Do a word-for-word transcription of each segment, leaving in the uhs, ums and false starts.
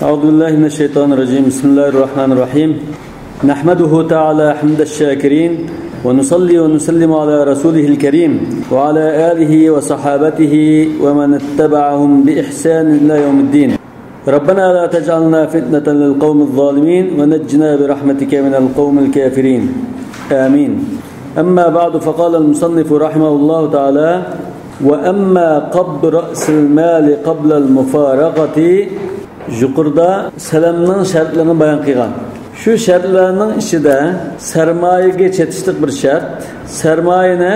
أعوذ بالله من الشيطان الرجيم. بسم الله الرحمن الرحيم. نحمده تعالى حمد الشاكرين، ونصلي ونسلم على رسوله الكريم، وعلى آله وصحابته ومن اتبعهم بإحسان إلى يوم الدين. ربنا لا تجعلنا فتنة للقوم الظالمين، ونجنا برحمتك من القوم الكافرين. آمين. أما بعد، فقال المصنف رحمه الله تعالى: وأما قبض رأس المال قبل المفارقة. يۇقىرىدا سەلەمنىڭ شەرتلىرىنى بايان قىلغان. شۇ شەرتلەرنىڭ ئىچىدە سەرمايىگە چېتىشلىق بىر شەرت، سەرمايىنى،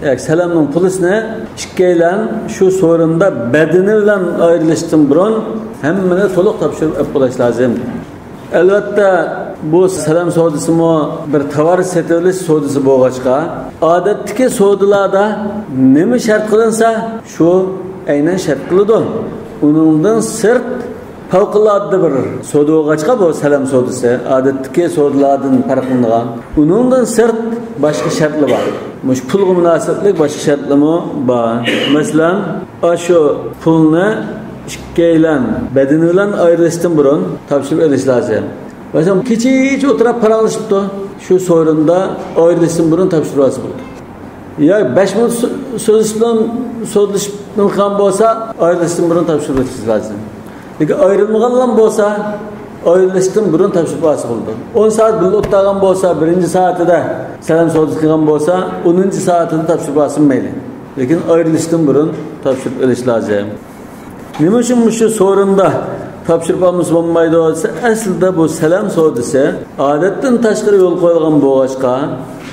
ياكى سەلەمنىڭ پۇلىسىنى ئىككىيلەن شۇ سورۇندا بەدىنى بىلەن ئايرىلىشتىن بۇرۇن ھەممىنى تولۇق تاپشۇرۇپ ئېلىپ بولاش لازىم. ئەلۋەتتە، بۇ سەلەم سودىسىمۇ بىر تاۋار سېتىۋېلىش سودىسى بولغاچقا، ئادەتتىكى سودىلاردا نېمە شەرت قىلىنسا، شۇ ئەينەن شەرت قىلىدۇ. ئۇنىڭدىن سىرت پەۋقۇلئاددە بىر سودا بولغاچقا، بۇ سەلەم سودىسى ئادەتتىكى سودىلاردىن پەرقلىنىدىغان. ئۇنىڭدىن سىرت باشقا شەرتلار بار. مۇشۇ پۇلغا مۇناسىۋەتلىك باشقا شەرتلىرىمۇ بار. مەسىلەن، ئاشۇ پۇلنى ئىككىيلەن بەدىنى بىلەن ئايرىلىشتىن بۇرۇن تاپشۇرۇپ ئېلىش لازىم. مەسىلەن، كېچىچە ئولتۇرۇپ پاراڭلىشىپتۇ، شۇ سورۇندا ئايرىلىشتىن بۇرۇن تاپشۇرۇۋالسا بولىدۇ. يا بەش مىنۇت سۆ-، سۆزلىشىپ بىلەن، سودىلىشىپ نېمە قىلغان بولسا، ئايرىلىشتىن بۇرۇن تاپشۇرۇۋېتىش لازىم. لېكىن ئايرىلمىغانلام بولسا، ئايرىلىشتىن بۇرۇن تاپشۇرۇپ ئالسا بولىدۇ. ئون سائەت بىللە ئولتۇرغان بولسا، بىرىنچى سائىتىدە سەلەم سودىسى قىلغان بولسا، ئونىنچى سائىتىدە تاپشۇرۇپ ئالسا مەيلى. لېكىن ئايرىلىشتىن بۇرۇن تاپشۇرۇپ ئېلىش لازىم. نېمە ئۈچۈن مۇشۇ سورۇندا تاپشۇرۇپ ئالمىسا بولمايدۇ دېسە، ئەسلىدە بۇ سەلەم سودىسى ئادەتتىن تاشقىرى يول قويۇلغان بولغاچقا،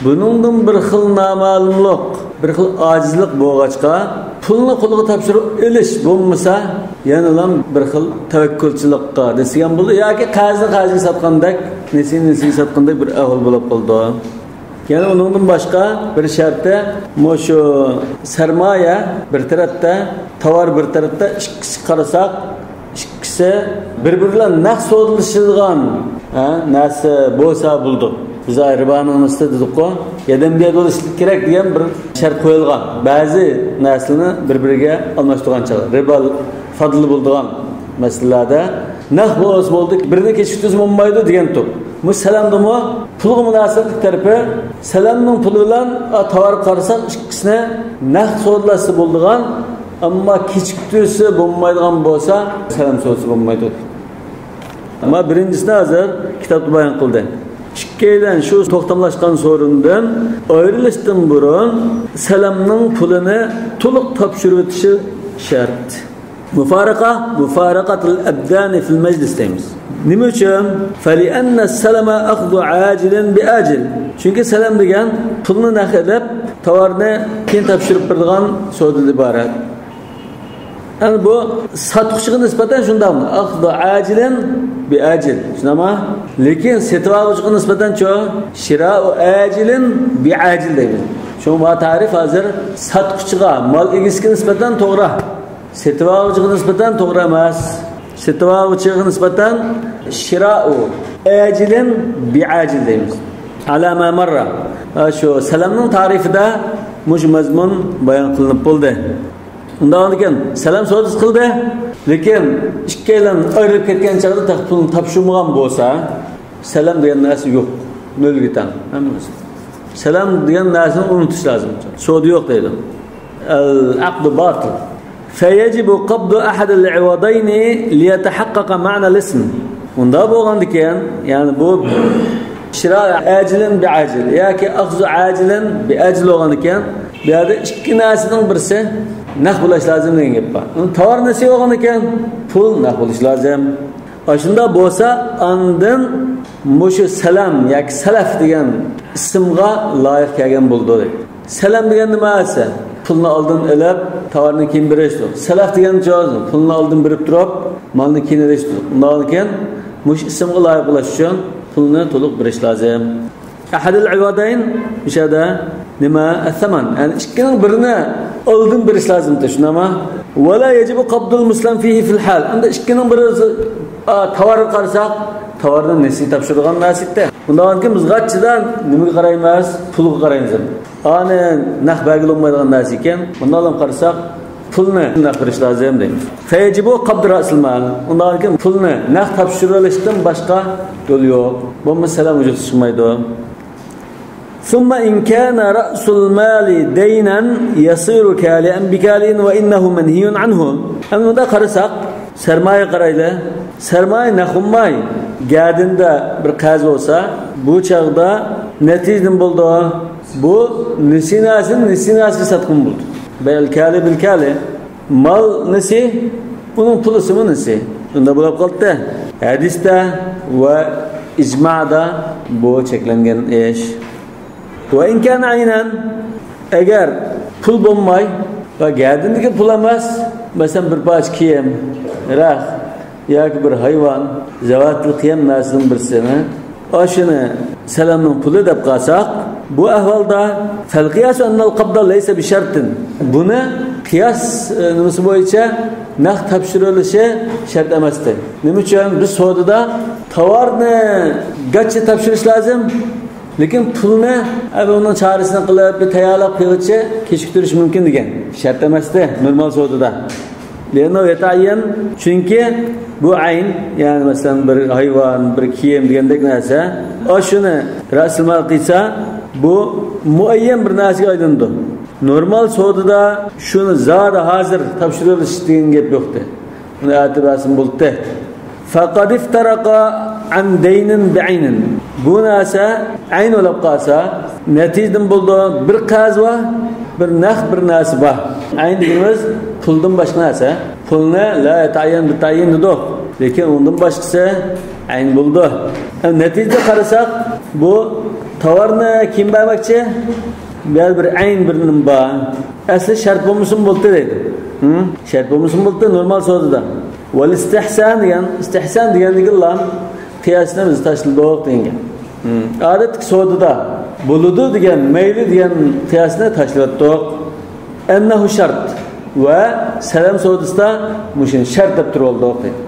بۇنىڭدىن بىر خىل نامەلۇملۇق، بىر خىل ئاجىزلىق بولغاچقا، پۇلنى قولىغا تاپشۇرۇپ ئېلىش بولمىسا، يەنىلا بىر خىل تەۋەككۈلچىلىققا دېسىگەن بولىدۇ ياكى قەرزنى قەرزگە ساتقاندەك، نېسىنى نېسىگە ساتقاندەك بىر ئەھۋال بولۇپ قالىدۇ. يەنە ئۇنىڭدىن باشقا بىر شەرتى، مۇشۇ سەرمايە بىر تەرەپتە، تاۋار بىر تەرەپتە، ئىككىسى قارىساق، ئىككىسى بىر-بىرى بىلەن نەق سودىلىشىدىغان، ھە، نەرسە بولسا بولىدۇ. بىز رىبانىڭ نېمىسى دېدۇققۇ، يەردىن بۇ يەردە بولۇشى كېرەك دېگەن بىر شەرت قويۇلغان. بەزى نەرسىلەرنى بىر-بىرىگە ئالماشتۇرغان چاغدا، رىبا فەزلى بولىدىغان مەسىلىلەردە نەق بولسا بولدى، بىرنى كېچىكتۈرسە بولمايدۇ دېگەن تۇر. بۇ سەلەمدىمۇ پۇلغا مۇناسىۋەتلىك تەرىپى، سەلەمنىڭ پۇلى بىلەن، ئا، تاۋارغا قارىساق، ئىككىسىنى نەق سودىلاشسا بولىدىغان، ئەمما كېچىكتۈرسە بولمايدىغان بولسا، سەلەم سودىسى بولمايدۇ. ئەمما بىرىنچىسىنى ھازىر كىتابتا بايان قىلدى. ئىككىيلەن شۇ توختاملاشقان سورۇندىن ئايرىلىشتىن بۇرۇن سەلەمنىڭ پۇلىنى تولۇق تاپشۇرۇۋېتىشى شەرت. مۇفارىقە، مۇفارىقەتۇل ئەبدانى فىل مەجلىس دەيمىز. نېمە ئۈچۈن؟ فەلىئەننە سەلەمە ئەخزۇ ئاجىلىن بىئاجىل. چۈنكى سەلەم دېگەن پۇلنى نەق ئېلىپ، تاۋارنى كېيىن تاپشۇرۇپ بېرىدىغان سودىدىن ئىبارەت. يەنى بۇ ساتقۇچىغا نىسبەتەن شۇنداقمۇ؟ ئەخزۇ ئاجىلىن بىئاجىل. شۇنداقمۇ؟ لېكىن سېتىۋالغۇچىغا نىسبەتەنچۇ؟ شىرائۇ ئاجىلىن بىئاجىل دەيمىز. شۇڭا بۇ تەرىپ ھازىر ساتقۇچىغا، مال ئىگىسىگە نىسبەتەن توغرا. سېتىۋالغۇچىغا نىسبەتەن توغرا ئەمەس. سېتىۋالغۇچىغا نىسبەتەن شىرائۇ ئاجىلىن بىئاجىل دەيمىز. ئەلا ما مەررە. ھە، شۇ سەلەمنىڭ تەرىپىدە مۇشۇ مەزمۇن بايان قىلىنىپ بولدى. ئۇنداق ئىكەن، سەلەم سودىسى قىلدى، لېكىن ئىككىيلەن ئايرىلىپ كەتكەن چاغدا تېخى پۇلنى تاپشۇرمىغان بولسا، سەلەم دېگەن نەرسە يوق، نۆلگە تەڭ ھەممىسى. سەلەم دېگەن نەرسىنى ئۇنتۇش لازىم. سودا يوق دەيدۇ. ئەل ئەقدۇ باتىل. فيجب قبض أحد العوضين ليتحقق معنى الاسم. ئۇنداق بولغاندىكىن، يەنى بۇ شىرا ئاجىلىن بىئاجىل ياكى ئەخزۇ ئاجىلىن بىئاجىل بولغاندىكىن، بۇ يەردە ئىككى نەرسىنىڭ بىرسى نەق بولۇش لازىم دېگەن گەپ بار. تاۋار نېسى بولغاندىكىن، پۇل نەق بولۇش لازىم. ئاشۇنداق بولسا، ئاندىن مۇشۇ سەلەم ياكى سەلەف دېگەن ئىسىمغا لايىق كەلگەن بولىدۇ. سەلەم دېگەن نېمە دېسە، پۇلنى ئالدىن ئېلىپ، تاۋارنى كېيىن بېرىشتۇر. سەلەف دېگەن جاۋاب، پۇلنى ئالدىن بېرىپ تۇرۇپ، مالنى كېيىن ئېلىشتۇر. ئۇنداقكەن، مۇشۇ ئىسىمغا لايىق بولۇش ئۈچۈن پۇلنى تولۇق بېرىش لازىم. ئەھەدىل ئىۋادەين، مۇشۇ يەردە نېمە؟ ئەسسەمان. يەنى ئىككىنىڭ بىرىنى ئالدىن بېرىش لازىمتى، شۇنداقمۇ؟ ۋەلا يەجىبۇ قابدۇل مۇسلەم فىھى فىل ھال. ئەمدى ئىككىنىڭ بىرى، ئا، تاۋارغا قارىساق، تاۋارنى نېسىگە تاپشۇرىدىغان نەرسە ئىدى. ئۇنداقكەن بىز غاچچىدا نېمىگە قارايمىز؟ پۇلغا قارايمىز. ئانى نەق بەرگىلى بولمايدىغان نەرسە ئىكەن. ئۇنداقلام قارىساق، پۇلنى نەق بېرىش لازىم دەيمىز. فيجب قبض رأس المال. ئۇنداق ئىكەن، پۇلنى نەق تاپشۇرۇۋېلىشتىن باشقا يول يوق. بولمىسا سەلەم ۋۇجۇدقا چىقمايدۇ. ثم إن كان رأس المال دينا يصير كالئا بكالئ وإنه منهي عنه. ئەمدى بۇندا قارىساق، سەرمايە قارايلى. سەرمايە نەق بولماي، گەدىنىدە بىر قەرز بولسا، بۇ چاغدا نەتىجە نېمە بولىدۇ؟ بۇ نېسى نەرسىنى نېسى نەرسىگە ساتقىلى بولىدۇ. بەيئۇل كالى بىل كالى. مال نېسى، ئۇنىڭ پۇلىسىمۇ نېسى. شۇنداق بولۇپ قالدى. ھەدىستە ۋە ئىجمادا بۇ چەكلەنگەن ئىش. وإن كان عينا، ئەگەر پۇل بولماي ۋە گەدىنىدىكى پۇل ئەمەس، مەسىلەن، بىر پارچە كىيىم، رەخت ياكى بىر ھايۋان، زەۋاتىل قىيام نەرسىنىڭ بىرسىنى، ئاشۇنى سەلەمنىڭ پۇلى دەپ قالساق، بۇ ئەھۋالدا فالقياس أن القبض ليس بشرط. بۇنى قىياس، ئە، نېمىسى بويىچە نەق تاپشۇرۇلۇشى شەرت ئەمەستى. نېمە ئۈچۈن؟ بىز سودىدا تاۋارنى گاچا تاپشۇرۇش لازىم، لېكىن پۇلنى، ئە، ئۇنىڭ چارىسىنى قىلىپ، بىر تەييارلاپ قىلغۇچە كېچىكتۈرۈش مۇمكىن دېگەن شەرت ئەمەستى نورمال سودىدا. لأنه يتعين، چۈنكى بۇ ئەين، يەنى مەسىلەن، بىر ھايۋان، بىر كىيىم دېگەندەك نەرسە، ئاشۇنى رەسىمال قىلسا، بۇ مۇئەييەن بىر نەرسىگە ئايلىنىدۇ. نورمال سودىدا شۇنى زادى ھازىر تاپشۇرۇۋېلىش دېگەن گەپ يوقتى. ئۇنى ئەتە بەرسىمۇ بولاتتى. فقد افترق عن دين بعين. بۇ نەرسە ئەين بولۇپ قالسا، نەتىجىدىن بولىدۇ، بىر قەرز بار، بىر نەق بىر نەرسە بار. ئەين دېگىنىمىز پۇلدىن باشقا نەرسە. پۇلنى لا يتعين بتعيين دېدۇق. لېكىن ئۇندىن باشقىسى ئەين بولىدۇ. ھەم نەتىجىدە قارىساق، بۇ تاۋارنى كىم بەرمەكچى؟ بۇ يەردە بىر ئەين بىر نېمە بار. ئەسلى شەرت بولمىسىمۇ بولاتتى دەيدۇ. ھە؟ شەرت بولمىسىمۇ بولاتتى نورمال سودىدا. ۋەل ئىستىھسان دېگەن، ئىستىھسان دېگەندىكىنلا قىياسنى بىز تاشلىدۇق دېگەن گەپ. ھە. ئادەتتىكى سودىدا بولىدۇ دېگەن، مەيلى دېگەن قىياسنى تاشلىۋەتتۇق. ئەننەھۇ شەرت. ۋە سەلەم سودىسىدا مۇشۇنى شەرت دەپ تۇرۇۋالدۇق دەيدۇ.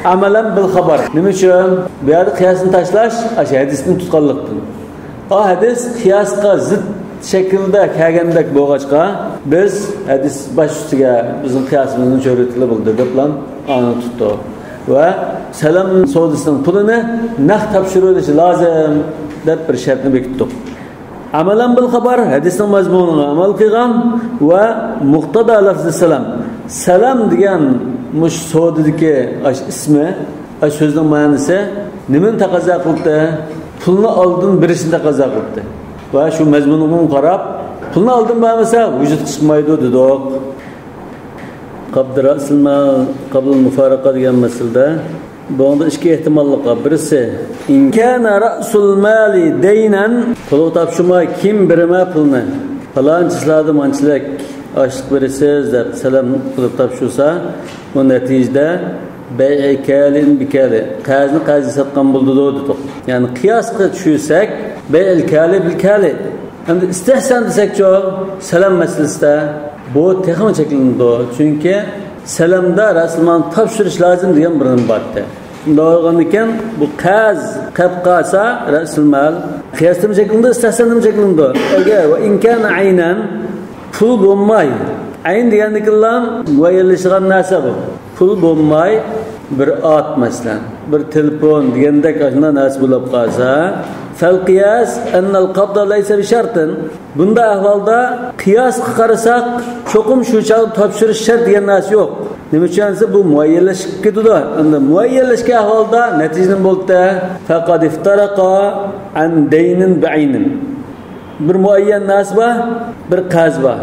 ئەمەلەن بىل خەبەر. نېمە ئۈچۈن؟ بۇ يەردە قىياسنى تاشلاش، ئاشۇ ھەدىستىن تۇتقانلىقتىن. ئا ھەدىس قىياسقا زىت شەكىلدە كەلگەندەك بولغاچقا، بىز ھەدىس باش ئۈستىگە بىزنىڭ قىياسىمىزنى چۆرۈۋەتكىلى بولىدۇ دەپلا ئانى تۇتتۇق. ۋە سەلەم سودىسىنىڭ پۇلىنى نەق تاپشۇرۇۋېلىشى لازىم دەپ بىر شەرتنى بېكىتتۇق. ئەمەلەن بىل خەبەر، ھەدىسنىڭ مەزمۇنىغا ئەمەل قىلغان ۋە مۇقتەدا لەفزى سەلەم. سەلەم دېگەن مۇشۇ سودىدىكى ئاش ئىسمى، ئاش سۆزنىڭ مەنىسى نېمىنى تەقەززا قىلدى؟ پۇلنى ئالدىن بېرىشنى تەقەززا قىلدى. ۋە شۇ مەزمۇنغا قاراپ، پۇلنى ئالدىن بەرمىسە، ۋۇجۇدقا چىقمايدۇ دېدۇق. قەبض رەسىل مال قەبلىل مۇفارەقە دېگەن مەسىلىدە بۇنىڭدا ئىككى ئېھتىماللىق بار. بىرسى، ئىن كانە رەسۇل مالى دەينەن، پۇلغا تاپشۇرماي، كىم بېرىمە پۇلنى؟ پالانچىسىلاردىن مانچىلىك ئاشلىق بېرىسىز دەپ سەلەم قىلىپ تاپشۇرسا، ئۇ نەتىجىدە بەيئى كالىن بىكالى، قەرزنى قەرزگە ساتقان بولىدۇ دېدۇق. يەنى قىياسقا چۈشۈرسەك، بەيئىل كالى بىل كالى. ئەمدى ئىستىھسان دېسەكچۇ، سەلەم مەسىلىسىدە بۇ تېخىمۇ چەكلىنىدۇ. چۈنكى سەلەمدە رەسىلمالنى تاپشۇرۇش لازىم دېگەن بىر نېمە بارتى. شۇنداق بولغاندىكىن بۇ قەرز قېلىپ قالسا رەسىلمال قىياستىمۇ چەكلىنىدۇ، ئىستىھساندىمۇ چەكلىنىدۇ. ئەگەر ۋە ئىن كانە ئەينەن، پۇل بولماي، ئەين دېگەندىكىنلا مۇئەييەنلىشىدىغان نەرسە بۇ. پۇل بولماي، بىر ئات مەسىلەن، بىر تېلېفون دېگەندەك ئاشۇنداق نەرسە بولۇپ قالسا، فەل قىياس ئەننەل قەبدا لەيسە بىشەرتىن. بۇنداق ئەھۋالدا قىياسقا قارىساق، چوقۇم شۇ چاغدا تاپشۇرۇش شەرت دېگەن نەرسە يوق. نېمە ئۈچۈن دېسە، بۇ مۇئەييەنلىشىپ كېتىدۇ. ئەمدى مۇئەييەنلەشكەن ئەھۋالدا نەتىجە نېمە بولدى؟ فەقەد ئىفتەرەقا ئەن دەينىن بىئەينىن. بىر مۇئەييەن نەرسە بار، بىر قەرز بار.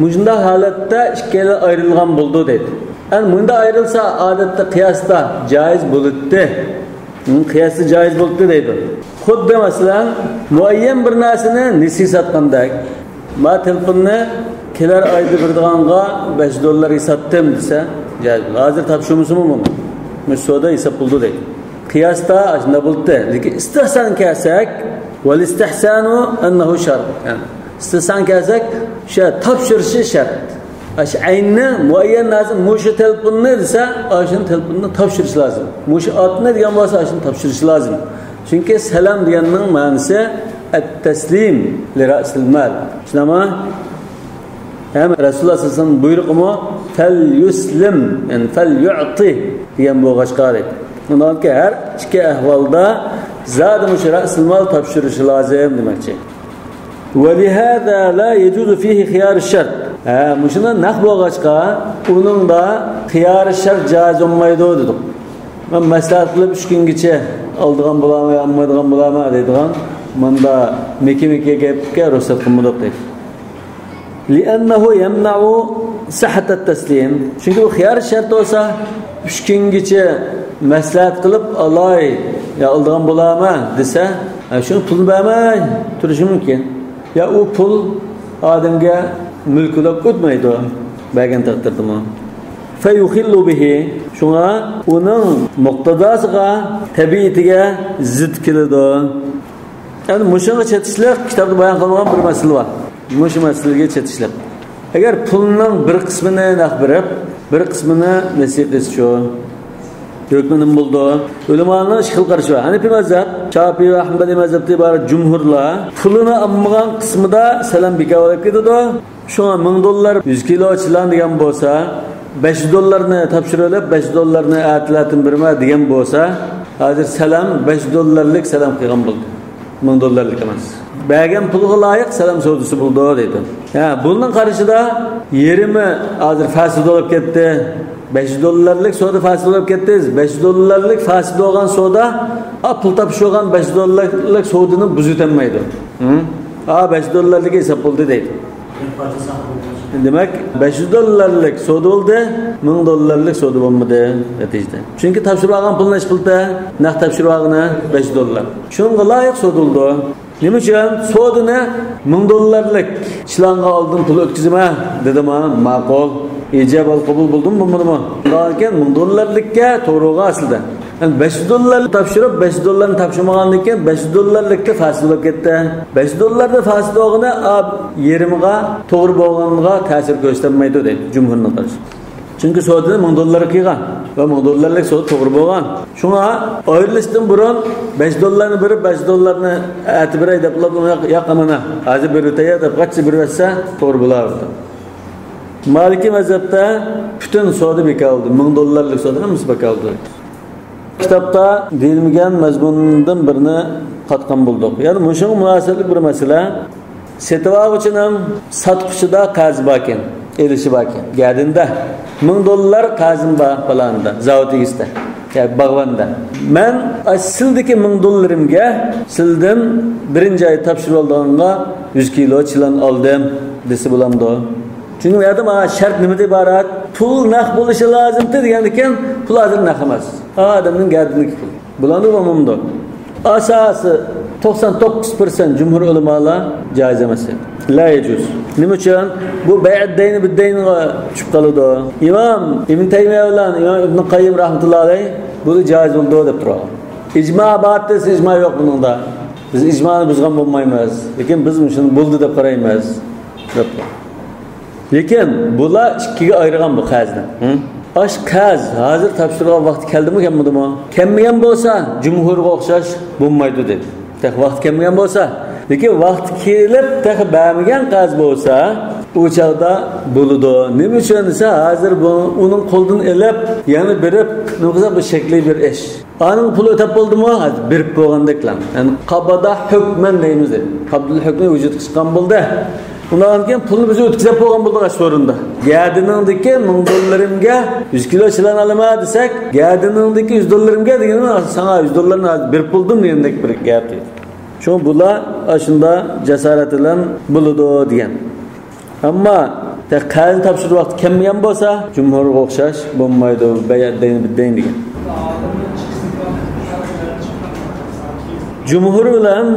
مۇشۇنداق ھالەتتە ئىككىيلەن ئايرىلغان بولىدۇ دەيدۇ. ئەنە مۇنداق ئايرىلسا، ئادەتتە قىياستا جايىز بولاتتى. ھە، قىياستا جايىز بولاتتى دەيدۇ. خۇددى مەسىلەن، مۇئەييەن بىر نەرسىنى نېسى ساتقاندەك. ما تېلېفوننى كېلەر ئايدا بېرىدىغانغا بەش دوللارغا ساتتىم دېسە، جايىز بولىدۇ. ھازىر تاپشۇرمىسىمۇ بۇنى. مۇشۇ سودا ھېساب بولىدۇ دەيدۇ. قىياستا ئاشۇنداق بولدى. لېكىن ئىستىھسان كەلسەك، ۋەل ئىستىھسانۇ ئەننەھۇ شەرت. يەنى ئىستىھسان كەلسەك، شۇ تاپشۇرۇشى شەرت. ئاشۇ ئەيننى مۇئەييەن لازىم، مۇشۇ تېلېفوننى دېسە، ئاشۇ تېلېفوننى تاپشۇرۇش لازىم. مۇشۇ ئاتنى دېگەن بولسا، ئاشۇنى تاپشۇرۇش لازىم. چۈنكى سەلەم دېگەننىڭ مەنىسى ئەت-تەسلىم لىرەسىل مال. چۈشىنەما؟ ھەم رەسۇلۇللاھ سەللەللاھۇ ئەلەيھى ۋەسەللەم بۇيرۇقىمۇ فەليۇسلىم، يەنى فەليۇئتى دېگەن بولغاچقا دەيدۇ. ئۇنىڭدىكى ھەر ئىككى ئەھۋالدا زادى مۇشۇ رەسلىمال تاپشۇرۇشى لازىم دېمەكچى. ولهذا لا يجوز فيه خيار الشرط. ھە، مۇشۇنداق نەق بولغاچقا، ئۇنىڭدا خىيار شەرت جائىز بولمايدۇ دېدۇق. مەن مەسلىھەت قىلىپ ئۈچ كۈنگىچە ئالىدىغان بولامەن يا ئالمايدىغان بولامەن دەيدىغان مۇندا مىكى-مىكى گەپكە رۇخسەت قىلمىدۇق دەيدۇ. لأنه يمنع صحة التسليم. چۈنكى بۇ خىيار شەرت بولسا، ئۈچ كۈنگىچە مەسلىھەت قىلىپ ئالاي يا ئالىدىغان بولامەن دېسە، ھە، شۇ پۇلنى بەرمەي تۇرۇشى مۇمكىن. يا ئۇ پۇل ئادەمگە مۈلۈك بولۇپ ئۆتمەيدۇ، بەرگەن تەقدىردىمۇ. فيخل به، شۇڭا ئۇنىڭ مۇقتەزاسىغا، تەبىئىتىگە زىت كېلىدۇ. يەنى مۇشۇنىڭغا چېتىشلىق كىتابتا بايان قىلمىغان بىر مەسىلە بار. مۇشۇ مەسىلىگە چېتىشلىق. ئەگەر پۇلنىڭ بىر قىسمىنى نەق بېرىپ، بىر قىسمىنى نېسىۋە قىلسا شۇ ھۆكمى نېمە بولىدۇ؟ ئۆلىمانىڭ ئىككى خىل قارىشى بار. ھەنىپىي مەزھەپ، شاپىئىي ۋە ھەمبەلىي مەزھەپتە ئىبارەت جۇمھۇرلار پۇلىنى ئالمىغان قىسمىدا سەلەم بىكار بولۇپ كېتىدۇ. شۇڭا مىڭ دوللار يۈز كىلو چىلان دېگەن بولسا، بەش يۈز دوللارنى تاپشۇرۇۋېلىپ، بەش يۈز دوللارنى ئەتىلەتىن بېرىمەن دېگەن بولسا، ھازىر سەلەم بەش يۈز دوللارلىق سەلەم قىلغان بولدى. مىڭ دوللارلىق ئەمەس. بەرگەن پۇلىغا لايىق سەلەم سودىسى بولىدۇ دەيدۇ. ھە، بۇنىڭ قارىشىدا يېرىمى ھازىر فاسىد بولۇپ كەتتى. بەش يۈز دوللارلىق سودا فاسىد بولۇپ كەتتى. بەش يۈز دوللارلىق فاسىد بولغان سودا، ئا، پۇل تاپشۇرغان بەش يۈز دوللارلىق سودىنى بۇزۇۋېتەلمەيدۇ. ھە؟ ئا، بەش يۈز دوللارلىق ھېساب بولدى دەيدۇ. دېمەك، بەش يۈز دوللارلىق سودا بولدى، مىڭ دوللارلىق سودا بولمىدى نەتىجىدە. چۈنكى تاپشۇرۇپ ئالغان پۇل نەچچە پۇل تە؟ نەق تاپشۇرۇپ ئالغىنى بەش يۈز دوللار. شۇنىڭغا لايىق سودا بولىدۇ. نېمە ئۈچۈن؟ سودىنى مىڭ دوللارلىق چىلانغا ئالدىن پۇل ئۆتكۈزىمەن دېدىما؟ ماقۇل. ئىجاب ئەل قوبۇل بولدىمۇ، بولمىدىمۇ؟ شۇنداق ئىكەن، مىڭ دوللارلىقكە توغرا بولغان ئەسلىدە. يەنى بەش يۈز دوللار تاپشۇرۇپ، بەش يۈز دوللارنى تاپشۇرمىغاندىن كېيىن، بەش يۈز دوللارلىقتا فاسىد بولۇپ كەتتى. بەش يۈز دوللاردا فاسىد بولغىنى، ئا، يېرىمىغا توغرا بولغانغا تەسىر كۆرسەتمەيدۇ دەيدۇ جۇمھۇرنىڭ قارىشى. چۈنكى سودىنى مىڭ دوللار قىلغان ۋە مىڭ دوللارلىق سودا توغرا بولغان. شۇڭا ئايرىلىشتىن بۇرۇن بەش دوللارنى بېرىپ، بەش دوللارنى ئەتە بېرەي دەپ، ياق، ياق، مانا ھازىر بېرىۋېتەي دەپ، قاچا بېرىۋەتسە توغرا بولىدۇ. مالىكىي مەزھەپتە پۈتۈن سودا بىكار بولدى. مىڭ دوللارلىق سودا ھەممىسى بىكار بولدى. كىتابتا دېيىلمىگەن مەزمۇندىن بىرنى قاتقان بولدۇق. يەنى مۇشۇنىڭغا مۇناسىۋەتلىك بىر مەسىلە. سېتىۋالغۇچىنىڭ ساتقۇچىدا قەرزى باركەن، ئېلىشى باركەن. گەدىنىدە مىڭ دوللار قەرزىم بار پالانىدا، زاۋۇت ئىگىسىدە، يا باغۋەندە. مەن ئاشۇ سىلدىكى مىڭ دوللىرىمگە سىلدىن بىرىنچى ئاي تاپشۇرۇۋالىدىغانغا يۈز كىلو چىلان ئالدىم دېسە بولامدۇ؟ چۈنكى بۇ يەردە مانا شەرت نېمىدىن ئىبارەت؟ پۇل نەق بولۇشى لازىمتى دېگەندىكىن، پۇل ھازىر نەق ئەمەس. ئادەمنىڭ گەدىنىدىكى پۇل. بۇلارنى بولمامدۇ؟ ئاساسى توقسان توققۇز پىرسەنت جۇمھۇر ئۆلىمالار جائىز ئەمەس. لا يجوز. نېمە ئۈچۈن؟ بۇ بەيئەت دەينى بىددەينىغا چۈشۈپ قالىدۇ. ئىمام ئىبن تەيمىيە بىلەن ئىمام ئىبن قەييىم رەھمەتۇللاھى ئەلەيھ بۇ جائىز بولىدۇ دەپ تۇرغان. ئىجما بار دېسە، ئىجما يوق بۇنىڭدا. بىز ئىجمانى بۇزغان بولمايمىز. لېكىن بىز مۇشۇنى بولدى دەپ قارايمىز. دەپ. لېكىن بۇلار ئىككىگە ئايرىغان بۇ قەرزنى. ھە؟ ئاش قەرز ھازىر تاپشۇرغان ۋاقتى كەلدىمۇ، كەلمىدىمۇ؟ كەلمىگەن بولسا، جۇمھۇرغا ئوخشاش بولمايدۇ دېدى. تېخى ۋاقتى كەلمىگەن بولسا، لېكىن ۋاقتى كېلىپ تېخى بەرمىگەن قەرز بولسا، ئۇ چاغدا بولىدۇ. نېمە ئۈچۈن دېسە، ھازىر بۇ، ئۇنىڭ قولىدىن ئېلىپ، يەنە بېرىپ، نېمە قىلسا، بۇ شەكلى بىر ئىش. ئانىڭ پۇلى ئۆتەپ بولدىمۇ؟ ھازىر بېرىپ بولغاندەكلا. يەنى قابادا ھۆكمەن دەيمىز دەيدۇ. قابدۇل ھۆكمى ۋۇجۇدقا چىققان بولدى. ئۇنىڭدىن كېيىن پۇلنى بىز ئۆتكۈزۈپ بولغان بولدۇق ئاشۇ ئورۇندا. گەدىنىڭدىكى مىڭ دوللىرىمگە يۈز كىلو چىلان ئالىمەن دېسەك، گەدىنىڭدىكى يۈز دوللىرىمگە دېگىنى ساڭا يۈز دوللارنى ھازىر بېرىپ بولدۇم دېگەندەك بىر گەپ دەيدۇ. شۇڭا بۇلار ئاشۇنداق جاسارەت بىلەن بولىدۇ دېگەن. ئەمما قەرزنى تاپشۇرۇش ۋاقتى كەلمىگەن بولسا، جۇمھۇرغا ئوخشاش بولمايدۇ، بەيئەت دەينى بىددەين دېگەن. جۇمھۇر بىلەن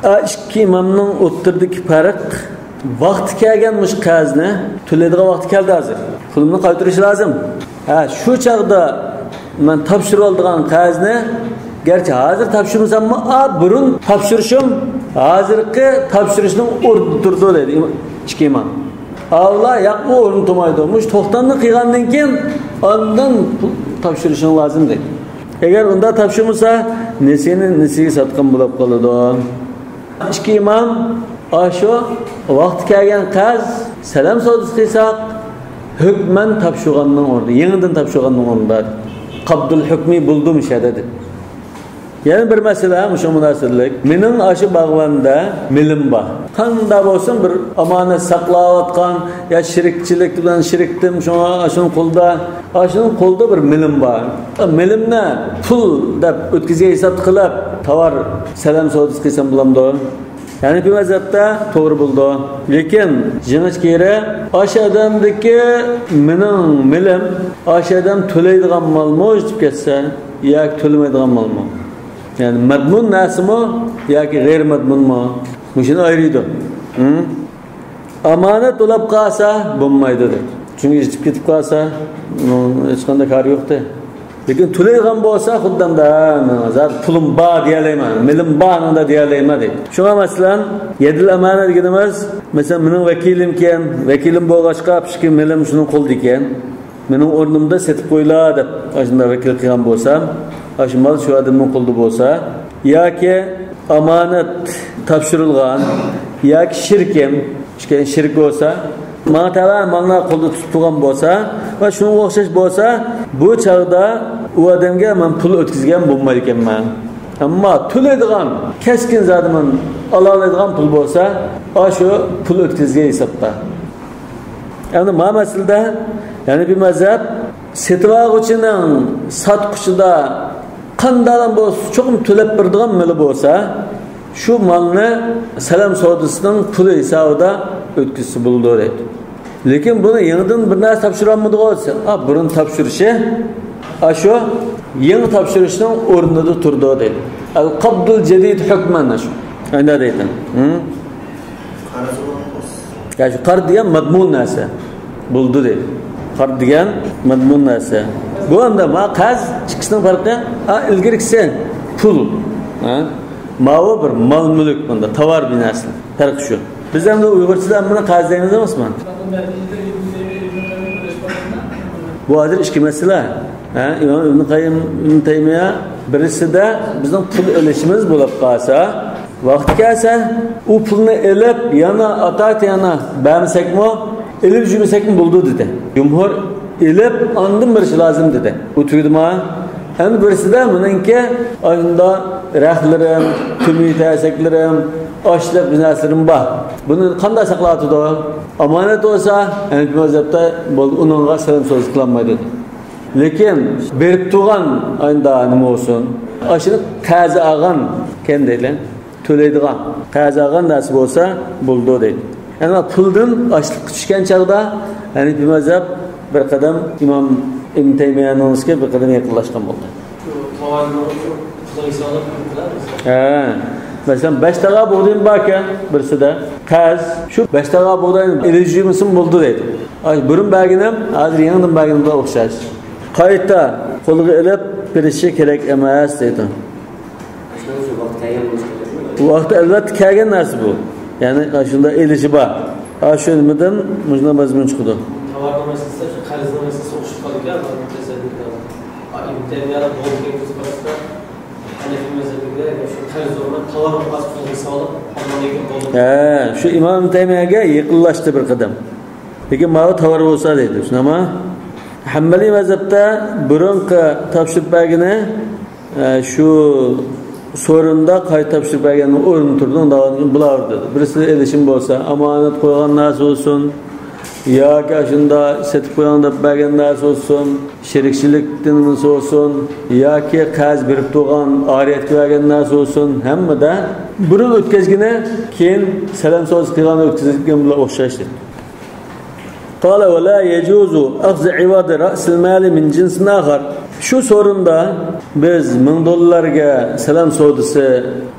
ئىككى ئىمامنىڭ ئوتتۇرىدىكى پەرق، ۋاقتى كەلگەن مۇشۇ قەرزنى تۆلەيدىغان ۋاقتى كەلدى ھازىر. پۇلۇمنى قايتۇرۇش لازىم. ھە، شۇ چاغدا مەن تاپشۇرۇۋالىدىغان قەرزنى، گەرچە ھازىر تاپشۇرمىساممۇ، ئا، بۇرۇن تاپشۇرۇشۇم ھازىرقى تاپشۇرۇشنىڭ ئورنىدا تۇرىدۇ دەيدۇ ئىككى ئىمام. ئاۋۇلار ياق، ئۇ ئورنىدا تۇرمايدۇ. مۇشۇ توختامنى قىلغاندىن كېيىن ئاندىن تاپشۇرۇشۇڭ لازىم دەيدۇ. ئەگەر ئۇنداق تاپشۇرمىسا، نېسىنى نېسىگە ساتقان بولۇپ قالىدۇ. ئىككى ئىمام ئاشۇ ۋاقتى كەلگەن قەرز سەلەم سودىسى قىلساق، ھۆكمەن تاپشۇرغاننىڭ ئورنىدا، يېڭىدىن تاپشۇرغاننىڭ ئورنىدا. قابدۇل ھۆكمى بولدى مۇشۇ يەردە دەپ. يەنە بىر مەسىلە، مۇشۇ مۇناسىۋەتلىك. مېنىڭ ئاشۇ باغۋەندە مېلىم بار. قانداق بولسۇن، بىر ئامانەت ساقلاۋاتقان يا شېرىكچىلىك بىلەن شېرىكتىم، شۇڭا ئاشۇنىڭ قولىدا، ئاشۇنىڭ قولىدا بىر مېلىم بار. مېلىمنى پۇل دەپ ئۆتكۈزگەن ھېسابتا قىلىپ، تاۋار سەلەم سودىسى قىلسام بولامدۇ؟ ھەنىپىي مەزھەپتە توغرا بولىدۇ. لېكىن جىڭىچكىرى ئاشۇ ئادەمدىكى مېنىڭ مېلىم، ئاشۇ ئادەم تۆلەيدىغان مالمۇ ئۆتۈپ كەتسە ياكى تۆلىمەيدىغان مالمۇ؟ يەنى مەزمۇن نەرسىمۇ ياكى غەيرىي مەزمۇنمۇ؟ مۇشۇنى ئايرىيدۇ. ھە؟ ئامانەت بولۇپ قالسا بولمايدۇ دەيدۇ. چۈنكى ئېچىپ كېتىپ قالسا، ئۇنىڭ ھېچقانداق كارى يوقتى. لېكىن تۆلەيدىغان بولسا، خۇددى ئەمدى، ھە، زادى پۇلۇم بار دېيەلەيمەن، مېلىم بار ئاندا دېيەلەيمەن دەيدۇ. شۇڭا مەسىلەن، يەدىل ئامانە دېگىنىمىز، مەسىلەن، مېنىڭ ۋەكىلىمكەن، ۋەكىلىم بولغاچقا، پۈشكۈن مېلىم شۇنىڭ قولىدىكەن. مېنىڭ ئورنۇمدا سېتىپ قويلا دەپ، ئاشۇنداق ۋەكىل قىلغان بولسام، ئاشۇ مال شۇ ئادەمنىڭ قولىدا بولسا، ياكى ئامانەت تاپشۇرۇلغان، ياكى شېرىكىم، ئىككى شېرىك بولسا، ماڭا تەۋە مالنى قولدا تۇتۇپ تۇرغان بولسا ۋە شۇنىڭغا ئوخشاش بولسا، بۇ چاغدا ئۇ ئادەمگە مەن پۇل ئۆتكۈزگەن بولمايدىكەنمەن. ئەمما تۆلەيدىغان، كەسكىن زادى مەن ئالالايدىغان پۇل بولسا، ئاشۇ پۇل ئۆتكۈزگەن ھېسابتا. ئەمدى ما مەسىلىدە، يەنى بىر مەزھەپ، سېتىۋالغۇچىنىڭ ساتقۇچىدا قانداقلا بولسا چوقۇم تۆلەپ بېرىدىغان مېلى بولسا، شۇ مالنى سەلەم سودىسىنىڭ پۇلى ھېسابىدا ئۆتكۈزسە بولىدۇ دەيدۇ. لېكىن بۇنى يېڭىدىن بىر نەرسە تاپشۇرالمىدىغۇ دېسە، ئا، بۇرۇن تاپشۇرۇشى، ئاشۇ يېڭى تاپشۇرۇشنىڭ ئورنىدا تۇرىدۇ دەيدۇ. ئەل قابدۇل جەدىد ھۆكمەن ئاشۇ. ئەندە دەيدۇ. ھە؟ يا شۇ قەرز دېگەن مەزمۇن نەرسە. بولدى دەيدۇ. قەرز دېگەن مەزمۇن نەرسە. بۇ ئەمدى ما قەرز ئىككىسىنىڭ پەرقى، ئا، ئىلگىرىكىسى پۇل. ھە؟ ماۋۇ بىر مال-مۈلۈك، بۇندا تاۋار بىر نەرسە. پەرقى شۇ. بىز ئەمدى ئۇيغۇرچىدا ھەممىنى قەرز دەيمىز ئەمەسمۇ؟ بۇ ھازىر ئىككى مەسىلە. ھە، ئىمام ئىبن قەييىم، ئىبن تەيمىيە، بىرسىدە بىزنىڭ پۇل ئېلىشىمىز بولۇپ قالسا، ۋاقتى كەلسە، ئۇ پۇلنى ئېلىپ، يەنە ئاتايتى يەنە بەرمىسەكمۇ، ئېلىپ يۈرمىسەكمۇ بولىدۇ دېدى. جۇمھۇر ئېلىپ، ئاندىن بېرىشى لازىم دېدى. ئۇ تۈگىدىما؟ ئەمدى بىرسىدە مېنىڭكى ئاشۇنداق رەختلىرىم، تۈمۈك تەسەكلىرىم، ئاشلىق بىر نەرسىلىرىم بار. بۇنى قانداق ساقلاۋاتىدۇ؟ ئامانەت بولسا، ھەنىپىي مەزھەپتە بولدى، ئۇنىڭغا سەلەم سودىسى قىلالمايدۇ. لېكىن بېرىپ تۇرغان ئاينىدا نېمە بولسۇن؟ ئاشۇنى قەرز ئالغان ئىكەن دەيلى. تۆلەيدىغان، قەرز ئالغان نەرسە بولسا بولىدۇ دەيدۇ. ئەمما پۇلدىن ئاشلىققا چۈشكەن چاغدا ھەنىپىي مەزھەپ بىر قەدەم ئىمام ئىبن تەيمىيەنىڭكىگە بىر قەدەم يېقىنلاشقان بولدى. شۇ تاۋارنىڭ ئۆزى پۇلغا ھېسابلاپ پۇل قىلامىز. ھە. مەسىلەن، بەش تاغا بۇغدىيىم باركەن بىرسىدە، قەرز، شۇ بەش تاغا بۇغداينى ئېلىپ يۈرمىسىمۇ بولىدۇ دەيدۇ. ئاي، بۇرۇن بەرگىنىم ھازىر يېڭىدىن بەرگىنىم بىلەن ئوخشاش. قايتا قولىغا ئېلىپ بېرىشى كېرەك ئەمەس دەيدۇ. شۇنىڭ ئۈچۈن ۋاقتى كەلگەن بولۇشى كېرەكمۇ؟ ۋاقتى ئەلۋەتتە كەلگەن نەرسە بۇ. يەنى شۇنداق ئېلىشى بار. ئاشۇ نېمىدىن مۇشۇنداق مەزمۇن چىقىدۇ. تاۋارنىڭ مەسىلىسى، شۇ قەرزنىڭ مەسىلىسى ئوخشىشىپ قالىدىكەن، ئادەمنىڭ تەسەددۇقىدا. ئىبن تەيمىيەنىڭ بولۇپ كەتكۈزۈپ قارىسا، ھەنەفىي مەزھەپىگە شۇ قەرز ئورنىدا تاۋار بولۇپ قالسا، پۇلغا ھېسابلاپ ئالغاندىن كېيىن بولدى. ھە، شۇ ئىمام تەيمىيەگە يېقىنلاشتى بىر قەدەم. لېكىن ماۋۇ تاۋار بولسا دەيدۇ، شۇنداقمۇ؟ ھەمبەلىي مەزھەپتە بۇرۇنقى تاپشۇرۇپ بەرگىنى، ئە، شۇ سورۇندا قايتا تاپشۇرۇپ بەرگەننىڭ ئورنىدا تۇرىدۇ، ئۇنداق بولۇۋېرىدۇ. بىرسى ئېلىشىم بولسا، ئامانەت قويغان نەرسە بولسۇن، ياكى ئاشۇنداق سېتىپ قويۇڭ دەپ بەرگەن نەرسە بولسۇن، شېرىكچىلىكتىن بولسۇن، ياكى قەرز بېرىپ تۇرغان ئارىيەتكە بەرگەن نەرسە بولسۇن، ھەممىدە بۇرۇن ئۆتكەزگىنى، كېيىن سەلەم سودىسى قىلغان ئۆتكۈزگەن بىلەن ئوخشاش. قال ولا يجوز أخذ عوض رأس المال من جنس آخر. شۇ سورۇندا بىز مىڭ دوللارغا سەلەم سودىسى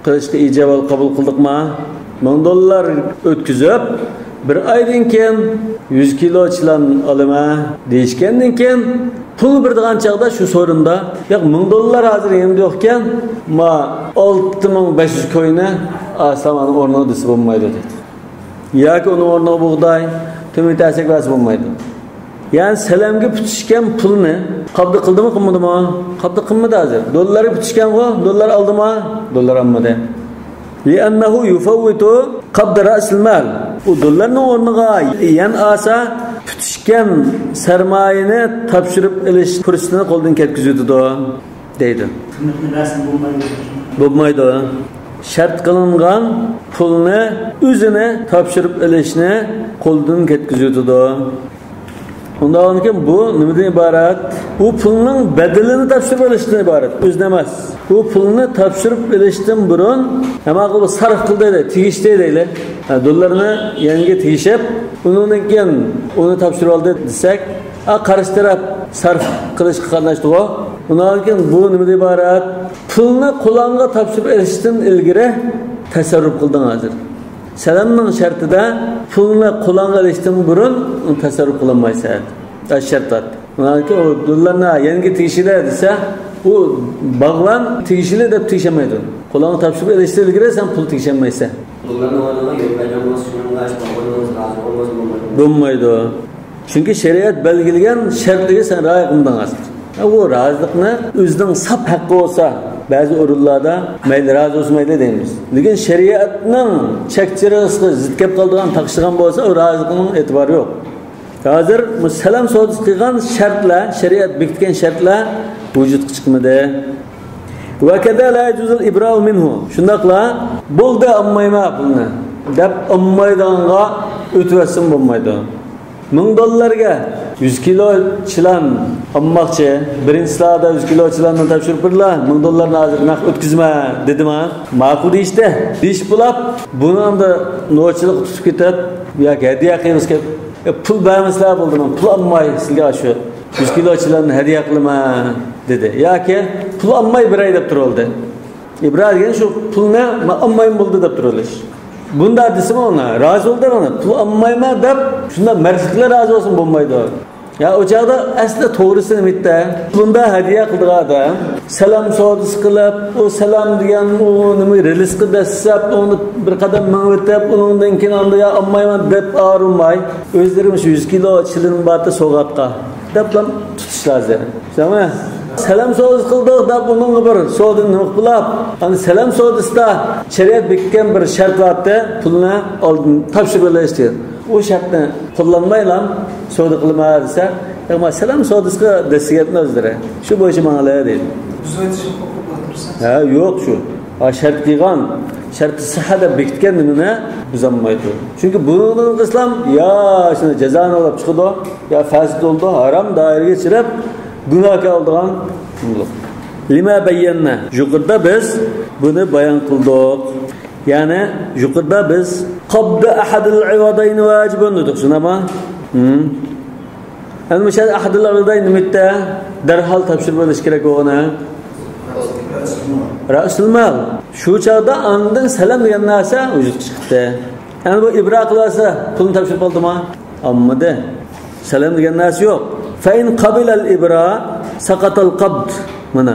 قىلىشقا ئىجابەت قوبۇل قىلدۇقما؟ مىڭ دوللار ئۆتكۈزۈپ، بىر ئايدىن كېيىن يۈز كىلو چىلان ئالىمەن دېيىشكەندىن كېيىن، پۇل بېرىدىغان چاغدا شۇ سورۇندا، ياق، مىڭ دوللار ھازىر يېنىمدا يوقكەن، ما، ئالتە مىڭ بەش يۈز كوينى ئالسام ئانا ئورنىغا دېسە بولمايدۇ دەيدۇ. ياكى ئۇنىڭ ئورنىغا بۇغداي، تۆمۈر تەسەك بەرسە بولمايدۇ. يەنى سەلەمگە پۈتۈشكەن پۇلنى قابدۇ قىلدىمۇ، قىلمىدىمۇ؟ قابدۇ قىلمىدى ھازىر. دوللارغا پۈتۈشكەنغۇ، دوللار ئالدىمۇ؟ دوللار ئالمىدى. لأنه يفوت قبض رأس المال. ئۇ دوللارنىڭ ئورنىغا يەن ئالسا، پۈتۈشكەن سەرمايىنى تاپشۇرۇپ ئېلىش پۇرسىتىنى قولدىن كەتكۈزۈۋېتىدۇ، دەيدۇ. بولمايدۇ. شەرت قىلىنغان پۇلنى ئۆزىنى تاپشۇرۇپ ئېلىشنى قولدىن كەتكۈزۈۋېتىدۇ. ئۇنداق بولغاندىكىن بۇ نېمىدىن ئىبارەت؟ بۇ پۇلنىڭ بەدىلىنى تاپشۇرۇپ ئېلىشتىن ئىبارەت، ئۆزىنى ئەمەس. بۇ پۇلنى تاپشۇرۇپ ئېلىشتىن بۇرۇن، ھەممە قىلىپ سەرپ قىلدى دەيلى، تېگىشتى دەيلى. ھە، دوللارنى يەنگە تېگىشىپ، ئۇنىڭدىن كېيىن ئۇنى تاپشۇرۇۋالدى دېسەك، ھە، قارشى تەرەپ سەرپ قىلىشقا قاتناشتىغۇ. ئۇنىڭدىن كېيىن بۇ نېمىدىن ئىبارەت؟ پۇلنى قولۇڭغا تاپشۇرۇپ ئېلىشتىن ئىلگىرى تەسەررۇپ قىلدىڭ ھازىر. سەلەمنىڭ شەرتىدە پۇلنى قولۇڭغا ئېلىشتىن بۇرۇن تەسەررۇپ قىلالمايسەن. شەرت بار. ئۇ دوللارنى يەنگە تېگىشلىك دېسە، ئۇ باغلان تېگىشلىك دەپ تېگىشەلمەيدۇ. قولۇڭغا تاپشۇرۇپ ئېلىشتىن ئىلگىرى سەن پۇل تېگىشەلمەيسەن. دوللارنى ئورنىغا يۆتكەلگەن بولسا، شۇنىڭغا ھېچ باغلانمىسا، رازى بولمىسا بولمايدۇ. بولمايدۇ. چۈنكى شەرىئەت بەلگىلىگەن شەرتلەرگە سەن رىئايە قىلمىدىڭ ئەسلى. ئۇ رازىلىقنى ئۆزىنىڭ ساپ ھەققى بولسا، بەزى ئورۇنلاردا مەيلى رازى بولسا مەيلى دەيمىز. لېكىن شەرىئەتنىڭ چەك چىرىغىسىغا زىت كەپ قالىدىغان، تاقىشىدىغان بولسا، ئۇ رازىلىقنىڭ ئېتىبارى يوق. ھازىر بۇ سەلەم سودىسى قىلغان شەرتلەر، شەرىئەت بېكىتكەن شەرتلەر ۋۇجۇدقا چىقمىدى. ۋەكەزا لا يەجۇزۇل ئىبراءۇ مىنھۇ. شۇنداقلا، بولدى، ئالمايمەن پۇلنى دەپ ئالمايدىغانغا ئۆتۈۋەتسىمۇ بولمايدۇ. مىڭ دوللارغا يۈز كىلو چىلان ئالماقچى. بىرىنچى سىلەرگە يۈز كىلو چىلاننى تاپشۇرۇپ بېرىلا، مىڭ دوللارنى ھازىر نەق ئۆتكۈزمە دېدىما؟ ماقۇل دېيىشتى. دېيىشىپ بولاپ، بۇنى ئەمدى نوچىلىققا تۇتۇپ كېتىپ ياكى ھەدىيە قىلىمىز كېلىپ، ئە، پۇل بەرمىسىلەر بولدىما، پۇل ئالماي سىلەرگە شۇ يۈز كىلو چىلاننى ھەدىيە قىلىمەن دېدى. ياكى پۇل ئالماي بېرەي دەپ تۇرۇۋالدى. ئىبرا دېگەن شۇ پۇلنى مەن ئالمايمەن بولدى دەپ تۇرۇۋېلىش. بۇنداق دېسىمۇ ئۇنى رازى بولدى دەپ، پۇل ئالمايمەن دەپ شۇنداق مەردلىك بىلەن رازى بولسىمۇ بولمايدۇ. يا ئۇ چاغدا ئەسلى توغرىسى نېمە ئىدى؟ بۇنداق ھەدىيە قىلىدىغان ئادەم سەلەم سودىسى قىلىپ، ئۇ سەلەم دېگەن ئۇ نېمە رېلىسقا دەسسەپ، ئۇنى بىر قەدەم مېڭىۋېتىپ، ئۇنىڭدىن كېيىن ئاندا يا ئالمايمەن دەپ ئاغرىنماي، ئۆزلىرى مۇشۇ يۈز كىلو چىلىنى بارتى سوۋغاتقا دەپلا تۇتۇش لازىم. چۈشەندىڭمۇ؟ سەلەم سودىسى قىلدۇق دەپ ئۇنىڭغا بىر سودىنى نېمە قىلىپ، ئەنە سەلەم سودىسىدا شەرىئەت بېكىتكەن بىر شەرت بارتى، پۇلنى ئالدىن تاپشۇرۇپ ئېلىش دېگەن. ئۇ شەرتنى قوللانمايلا سودا قىلىمەن دېسە، ياق، مانا سەلەم سودىسىغا دەسسىگەن ئۆزلىرى. شۇ بويىچە ماڭىلى دەيدۇ. بۇزۇۋېتىش ھوقۇقى بار تۇرسا. ھە، يوق شۇ. ھا، شەرت قىلغان، شەرتى سىھھە دەپ بېكىتكەن نېمىنى بۇزالمايدۇ. چۈنكى بۇنىڭدىن ئىسلام يا شۇنى جازانى ئالاپ چىقىدۇ، يا فاسىد بولىدۇ، ھارام دائىرىگە چىرىپ، گۇناھكار بولىدىغان قۇللۇق. لما بينا، يۇقىرىدا بىز بۇنى بايان قىلدۇق. يەنى يۇقىرىدا بىز قبض أحد العوضين واجب دېدۇق، شۇنداقمۇ؟ ھىم. ئەمدى مۇشۇ يەردە أحد العوضين نېمە دېدى؟ دەرھال تاپشۇرۇپ ئېلىش كېرەك بولغىنى. رأس المال. شۇ چاغدا ئاندىن سەلەم دېگەن نەرسە ۋۇجۇدقا چىقتى. ئەمدى بۇ ئىبرا قىلىۋالسا، پۇلنى تاپشۇرۇپ ئالدىما؟ ئالمىدى. سەلەم دېگەن نەرسە يوق. فإن قبل الإبراء سقط القبض. مانا،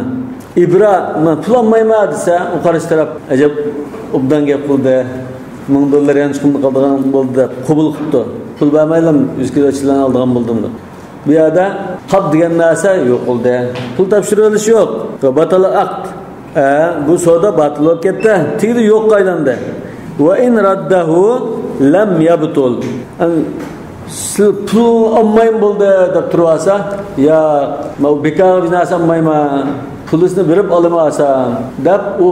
ئىبرا، مانا، پۇل ئالمايمەن دېسە، ئۇ قارشى تەرەپ، ئەجەب ئوبدان گەپ قىلدى. مىڭ دوللار يانچۇقۇمدا قالىدىغان بولدى دەپ قوبۇل قىپتۇ. پۇل بەرمەيلا يۈز كىلو چىلان ئالىدىغان بولدۇم دەپ. بۇ يەردە قاب دېگەن نەرسە يوقىلدى. پۇل تاپشۇرۇۋېلىش يوق. ۋە باتال ئەقد. ئە، بۇ سودا باتىل بولۇپ كەتتى. تېگىدە يوققا ئايلاندى. ۋە ئىن رەددەھۇ لەم يەبتۇل. ئەن، سىز پۇل ئالمايمەن بولدى دەپ تۇرۇۋالسا، ياق، مەن بىكارغا بىر نەرسە ئالمايمەن، پۇلىسىنى بېرىپ ئالىمەن ئالسام دەپ، ئۇ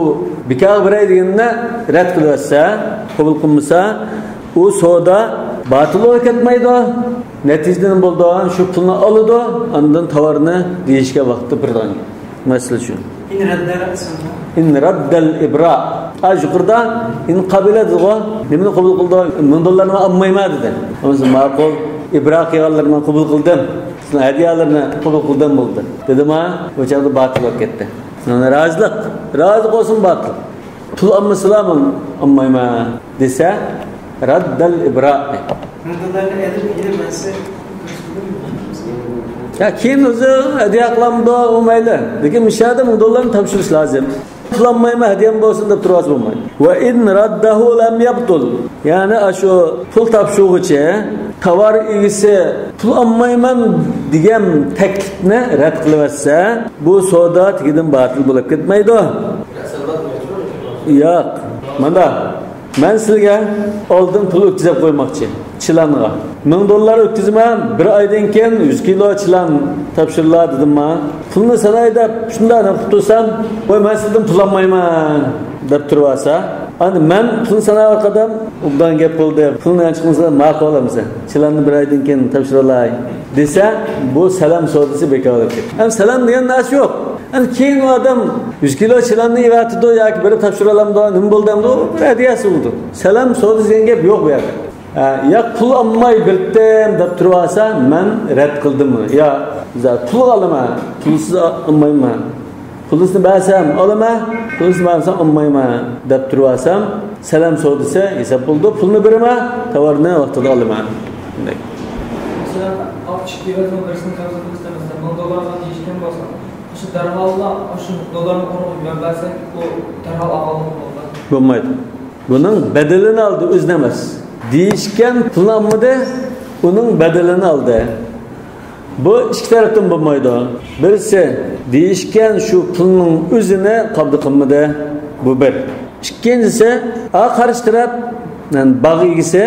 بىكارغا بېرەي دېگىنىنى رەت قىلىۋەتسە، قوبۇل قىلمىسا، ئۇ سودا باتىل بولۇپ كەتمەيدۇ. نەتىجىدە نېمە بولىدۇ؟ شۇ پۇلنى ئالىدۇ، ئاندىن تاۋارنى دېيىشكە ۋاقىتتا بېرىدىغان گەپ. مەسىلە شۇ. إن رد رأس المال. إن رد الإبراء. ھە، يۇقىرىدا إن قبل دېدىغۇ. نېمىنى قوبۇل قىلدى؟ مىڭ دوللارنى ئالمايمەن دېدى. بولمىسا ماقۇل، ئىبرا قىلغانلىرىنى قوبۇل قىلدىم. سىزنىڭ ھەدىيەلىرىنى قوبۇل قىلدىم بولدى. دېدىما؟ ئۇ چاغدا باتىل بولۇپ كەتتى. مانا رازىلىق. رازى بولسۇن باتىل. پۇل ئالمىسىلا مەن ئالمايمەن دېسە، رد الإبراء. مىڭ دوللارنى ئېلىپ، يەنە مەن سىزگە يا كېيىن ئۆزى ھەدىيە قىلامدۇ، ئۇ مەيلى. لېكىن مۇشۇ يەردە مىڭ دوللارنى تاپشۇرۇش لازىم. پۇل ئالمايمەن، ھەدىيەم بولسۇن دەپ تۇرۇۋالسا بولمايدۇ. ۋە ئىن رەددەھۇ لەم يەبتۇل. يەنى ئاشۇ پۇل تاپشۇرغۇچى تاۋار ئىگىسى پۇل ئالمايمەن دېگەن تەكلىپنى رەت قىلىۋەتسە، بۇ سودا تېگىدىن باتىل بولۇپ كەتمەيدۇ. ياق. مانا. مەن سىلىگە ئالدىن پۇل ئۆتكۈزۈپ قويماقچى، چىلانغا. مىڭ دوللار ئۆتكۈزىمەن، بىر ئايدىن كېيىن يۈز كىلو چىلان تاپشۇرۇلا دېدىمما. پۇلنى ساناي دەپ، شۇنداق نېمە قىلىپ تۇرسام، ۋاي، مەن سىزدىن پۇل ئالمايمەن دەپ تۇرۇۋالسا، ئەمدى مەن پۇلنى ساناۋاتقان ئادەم، ئوبدان گەپ بولدى، پۇلنى ئەنچە قىلمىسا ماقۇل ئەمىسە، چىلاننى بىر ئايدىن كېيىن تاپشۇرالاي دېسە، بۇ سالام سودىسى بىكار بولۇپ كېتىدۇ. ئەمدى سالام دېگەن نەرسە يوق. ئەمدى كېيىن ئۇ ئادەم يۈز كىلو چىلاننى ئېۋەتىدۇ ياكى بىرى تاپشۇرالامدۇ، نېمە بولدى ئەمدى، ئۇ بىر ھەدىيەسى بولىدۇ. سالام سودىسى دېگەن گەپ يوق بۇ يەردە. ھە، يا پۇل ئالماي بېرىپتىم دەپ تۇرۇۋالسا، مەن رەت قىلدىم ئۇنى. يا، پۇل ئالىمەن، پۇلسىز ئالمايمەن. پۇلىسىنى بەرسەم ئالىمەن، پۇلىسىنى بەرمىسەم ئالمايمەن دەپ تۇرۇۋالسام، سالام سودىسى ھېساب بولىدۇ. پۇلنى بېرىمەن، تاۋارنى ۋاقتىدا ئالىمەن. شۇنداق. مەسىلەن، ئاپتىچ كېۋەزنىڭ بىرسىنى قەرز قىلىش دېمەسلەر، مىڭ دوللارغا دېيىشكەن بولسا، شۇ دەرھاللا شۇ دوللارنى ئورنىغا يۈەن بەرسەك، ئۇ دەرھال ئالغانلىق بولىدۇ. بولمايدۇ. بۇنىڭ بەدىلىنى ئالدى، ئۆزىنى ئەمەس. دېيىشكەن پۇلنى ئالمىدى، ئۇنىڭ بەدىلىنى ئالدى. بۇ ئىككى تەرەپتىن بولمايدۇ. بىرسى، دېيىشكەن شۇ پۇلنىڭ ئۆزىنى قابۇل قىلمىدى. بۇ بىر. ئىككىنچىسى، ئا، قارشى تەرەپ، يەنى باغ ئىگىسى،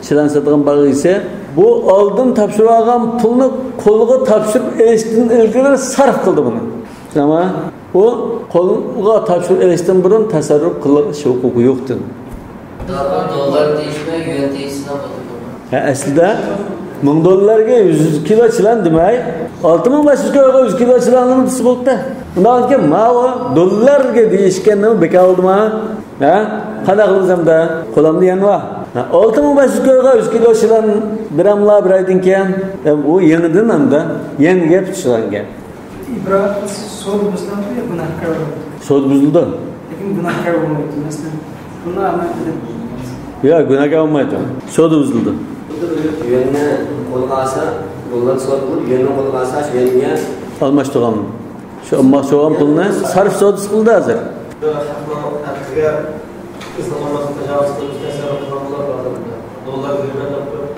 چىلان ساتىدىغان باغ ئىگىسى، بۇ ئالدىن تاپشۇرۇپ ئالغان پۇلنى قولغا تاپشۇرۇپ ئېلىشتىن ئىلگىرى سەرپ قىلدى بۇنى. تامام. ئۇ قولغا تاپشۇرۇپ ئېلىشتىن بۇرۇن تەسەررۇپ قىلىش ھوقۇقى يوقتۇر. دوللار دېيىشمەي، يۈەن دېيىشسىلا بولىدۇ. ھە، ئەسلىدە مىڭ دوللارغا يۈز كىلو چىلان دېمەي، ئالتە مىڭ بەش يۈز كىلوغا يۈز كىلو چىلان دېسە بولدى. ئۇنداق ئىكەن، ماۋۇ دوللارغا دېيىشكەننى بىكار قىلدىما؟ ھە؟ قانداق قىلىمىز ئەمدى؟ قولۇمدا يەن بار. ھە، ئالتە مىڭ بەش يۈز كىلوغا يۈز كىلو چىلان بېرەملا بىر ئايدىن كېيىن؟ ئۇ يېڭىدىن ئەمدى يەنگە پۈتۈشىدىغان گەپ. ئىبرات سودا بۇزۇلامدۇ يا گۇناھكار بولىدۇ؟ سودا بۇزۇلىدۇ. لېكىن گۇناھكار بولمايدۇ. مەسىلەن، بۇنى ئەمەل قىلىپ. ياق، گۇناھكار بولمايدۇ. سودا بۇزۇلىدۇ. يۈەننى قولغا ئالسا، بۇلار سودا بولۇپ، يۈەننى قولغا ئالسا، شۇ يۈەنگە ئالماشتۇرغان. شۇ ئالماقچى بولغان پۇلنى سەرپ سودىسى قىلدى ھازىر. ھەقنىڭ ھەققىگە ئىزنى ئالماستىن تاجاۋۇز قىلىپ، تەسەررۇپ قىلغان بولار بۇ ئادەمدە. دوللار بېرىمەن دەپ تۇرۇپ،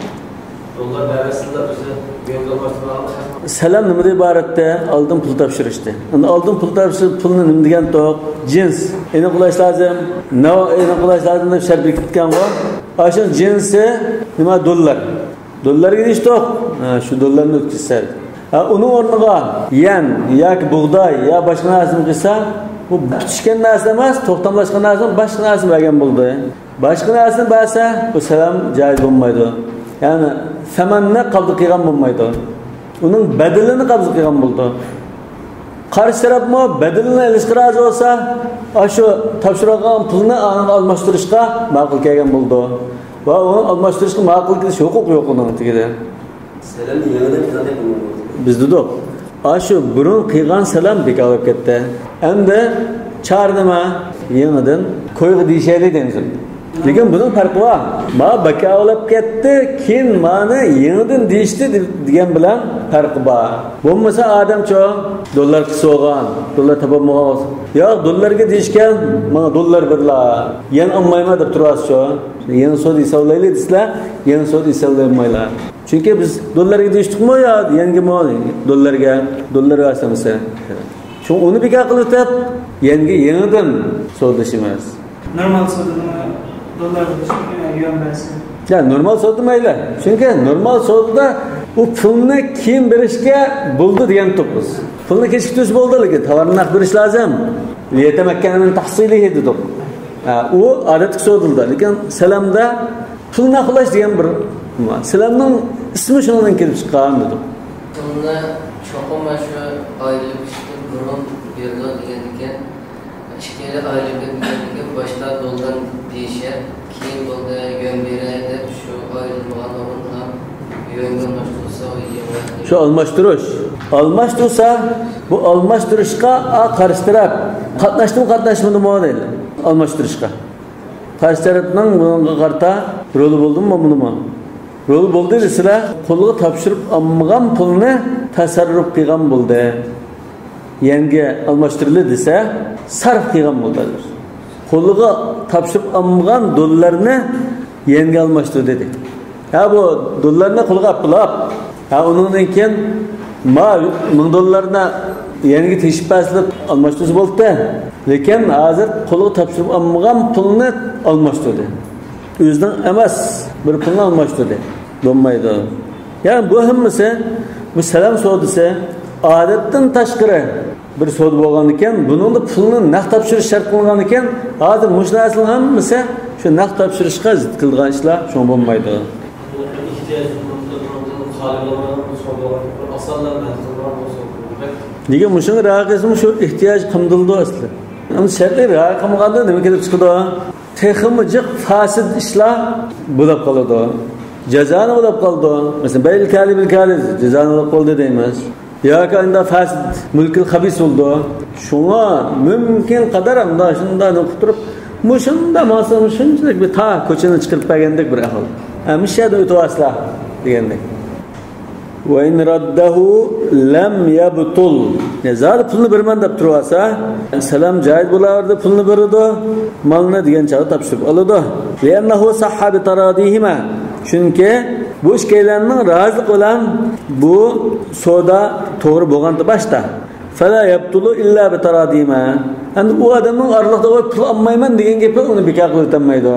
دوللار بەرمەسسىلە بىزنى يۈەنگە ئالماشتۇرغان ھەق. سالام نېمىدىن ئىبارەتتە؟ ئالدىن پۇل تاپشۇرۇشتى. ئەمدى ئالدىن پۇل تاپشۇرۇش پۇلنى نېمە دېگەنتۇق؟ جىنس. ئېنىقلاش لازىم. نەۋ ئېنىقلاش لازىم دەپ شەرت بېكىتكەنغۇ. ئاشۇ جىنسى نېمە؟ دوللار. دوللارغا دېيىشتۇق. ھە، شۇ دوللارنى ئۆتكۈزسەك. ھە، ئۇنىڭ ئورنىغا يەن ياكى بۇغداي يا باشقا نەرسىنى قىلسا، بۇ پۈتۈشكەن نەرسە ئەمەس، توختاملاشقان نەرسە، باشقا نەرسىنى بەرگەن بولدى. باشقا نەرسىنى بەرسە، بۇ سالام جايىز بولمايدۇ. يەنى سەمەننى قابۇل قىلغان بولمايدۇ. ئۇنىڭ بەدىلىنى قابۇل قىلغان بولىدۇ. قارشى تەرەپمۇ بەدىلىنى ئېلىشقا رازى بولسا، ئاشۇ تاپشۇرۇلغان پۇلنى ئانىڭغا ئالماشتۇرۇشقا ماقۇل كەلگەن بولىدۇ. ۋە ئۇنى ئالماشتۇرۇشقا ماقۇل كېلىش ھوقۇقى يوق ئۇنىڭ تېگىدە. سەلەم يېڭىدىن قىلغان بولمايدۇ. بىز دېدۇق، ئاشۇ بۇرۇن قىلغان سەلەم بىكار بولۇپ كەتتى. ئەمدى چارە نېمە؟ يېڭىدىن كويغا دېيىشەيلى دەيمىز. لېكىن بۇنىڭ پەرقى بار. ما بىكار بولۇپ كەتتى، كېيىن مانى يېڭىدىن دېيىشتى دېگەن بىلەن پەرقى بار. بولمىسا ئادەمچۇ دوللار قىلسا بولغان، دوللار تاپالمىغان بولسا. ياق، دوللارغا دېيىشكەن، ماڭا دوللار بېرىلا، يەنە ئالمايمەن دەپ تۇراسىزچۇ. يېڭى سودا ھېسابلايلى دېسىلە، يېڭى سودا ھېسابلىيالمايلا. چۈنكى بىز دوللارغا دېيىشتۇقمۇ يا يەنگىمۇ؟ دوللارغا، دوللار بەرسەمسە. شۇڭا ئۇنى بىكار قىلىۋېتىپ، يەنگە يېڭىدىن سودىلىشىمىز. نورمال سودىدىمۇ دوللار بولۇشى يۈەن بەرسە؟ يا، نورمال سودا مەيلى. چۈنكى نورمال سودىدا ئۇ پۇلنى كېيىن بېرىشكە بولدى دېگەنتۇق بىز. پۇلنى كېچىكتۈرسە بولدى، لېكىن تاۋارنى نەق بېرىش لازىم. يەتەمەككەن مىن تەھسىلىھى دېدۇق. ھە، ئۇ ئادەتتىكى سودىدا. لېكىن سەلەمدە پۇل نەق ئالاش دېگەن بىر، سەلەمنىڭ ئىسمى شۇنىڭدىن كېلىپ چىققان دېدۇق. پۇلنى چوقۇم شۇ ئايرىلىپ كېتىشتىن بۇرۇن بېرىدۇ دېگەندىكىن، ئىككىيلەن ئايرىلىپ كەتمىگەندىكىن باشتا دوللار دېيىشە، كېيىن بولدى يۈەن بېرەي دەپ شۇ ئايرىلمىغان ئورۇنغا يۈەنگە ئالماشتۇرسا يېڭى. شۇ ئالماشتۇرۇش. ئالماشتۇرسا، بۇ ئالماشتۇرۇشقا، ئا، قارشى تەرەپ قاتناشتىمۇ، قاتناشمىدىمۇ دەيلى. ئالماشتۇرۇشقا. قارشى تەرەپنىڭ بۇنىڭغا قارىتا رولى بولدىمۇ، بولمىدىمۇ؟ رولى بولدى دېسىلە، قولىغا تاپشۇرۇپ ئالمىغان پۇلنى تەسەررۇپ قىلغان بولدى. يەنگە ئالماشتۇرىلى دېسە، سەرپ قىلغان بولدى. قولىغا تاپشۇرۇپ ئالمىغان دوللارنى يەنگە ئالماشتۇردى دېدى. ھە، بۇ دوللارنى قولىغا ئاپلاپ، ھە، ئۇنىڭدىن كېيىن ما مىڭ دوللارنى يەنگە تېشىپ بەرسىلە ئالماشتۇرسا بولدى. لېكىن ھازىر قولىغا تاپشۇرۇپ ئالمىغان پۇلنى ئالماشتۇردى. ئۆزىنىڭ ئەمەس بىر پۇلنى ئالماشتۇردى. بولمايدۇ. يەنى بۇ ھەممىسى، بۇ سەلەم سودىسى ئادەتتىن تاشقىرى بىر سودا بولغاندىكىن، بۇنىڭدا پۇلنى نەق تاپشۇرۇش شەرت قىلىنغاندىكىن، ھازىر مۇشۇ نەرسىنىڭ ھەممىسى شۇ نەق تاپشۇرۇشقا زىت كېلىدىغان ئىشلار، شۇڭا بولمايدۇ. لېكىن مۇشۇنى رىئايە قىلسىمۇ شۇ ئېھتىياج قامدىلىدۇ ئەسلى. ئەمما شەرتنى رىئايە قىلمىغاندا نېمە كېلىپ چىقىدۇ؟ تېخىمۇ جىق فاسىد ئىشلار بولۇپ قالىدۇ. جازانى بولۇپ قالىدۇ. مەسىلەن، بەيئىل كالى بىل كالى جازانى بولۇپ قالدى دەيمىز. ياكى ئانداق فاسىد، مۈلكىل خەبىس بولىدۇ. شۇڭا مۇمكىن قەدەر ئانداق شۇنداق نېمە قىلىپ تۇرۇپ، مۇشۇنداق ماڭسا، شۇنچىلىك بىر تا كوچىنى چىقىرىپ بەرگەندەك بىر ئەھۋال. ھە، مۇشۇ يەردە ئۆتۈۋالسىلا دېگەندەك. وَإِنْ رَدَّهُ لَمْ يَبْطُلْ. يا، زادى پۇلنى بېرىمەن دەپ تۇرۇۋالسا، سەلەم جايىدا بولاۋېرىدۇ، پۇلنى بېرىدۇ، مالنى دېگەن چاغدا تاپشۇرۇپ ئالىدۇ. لِأَنَّهُ صَحَّ بِتَرَاضِيهِمَا. چۈنكى بۇ ئىككىيلەننىڭ رازىلىقى بىلەن بۇ سودا توغرا بولغانتى باشتا. فَلَا يَبْطُلُ إِلَّا بِتَرَاضِيهِمَا. ئەمدى ئۇ ئادەمنىڭ ئارىلىقتا قويۇپ پۇل ئالمايمەن دېگەن گېپى ئۇنى بىكار قىلىۋېتەلمەيدۇ.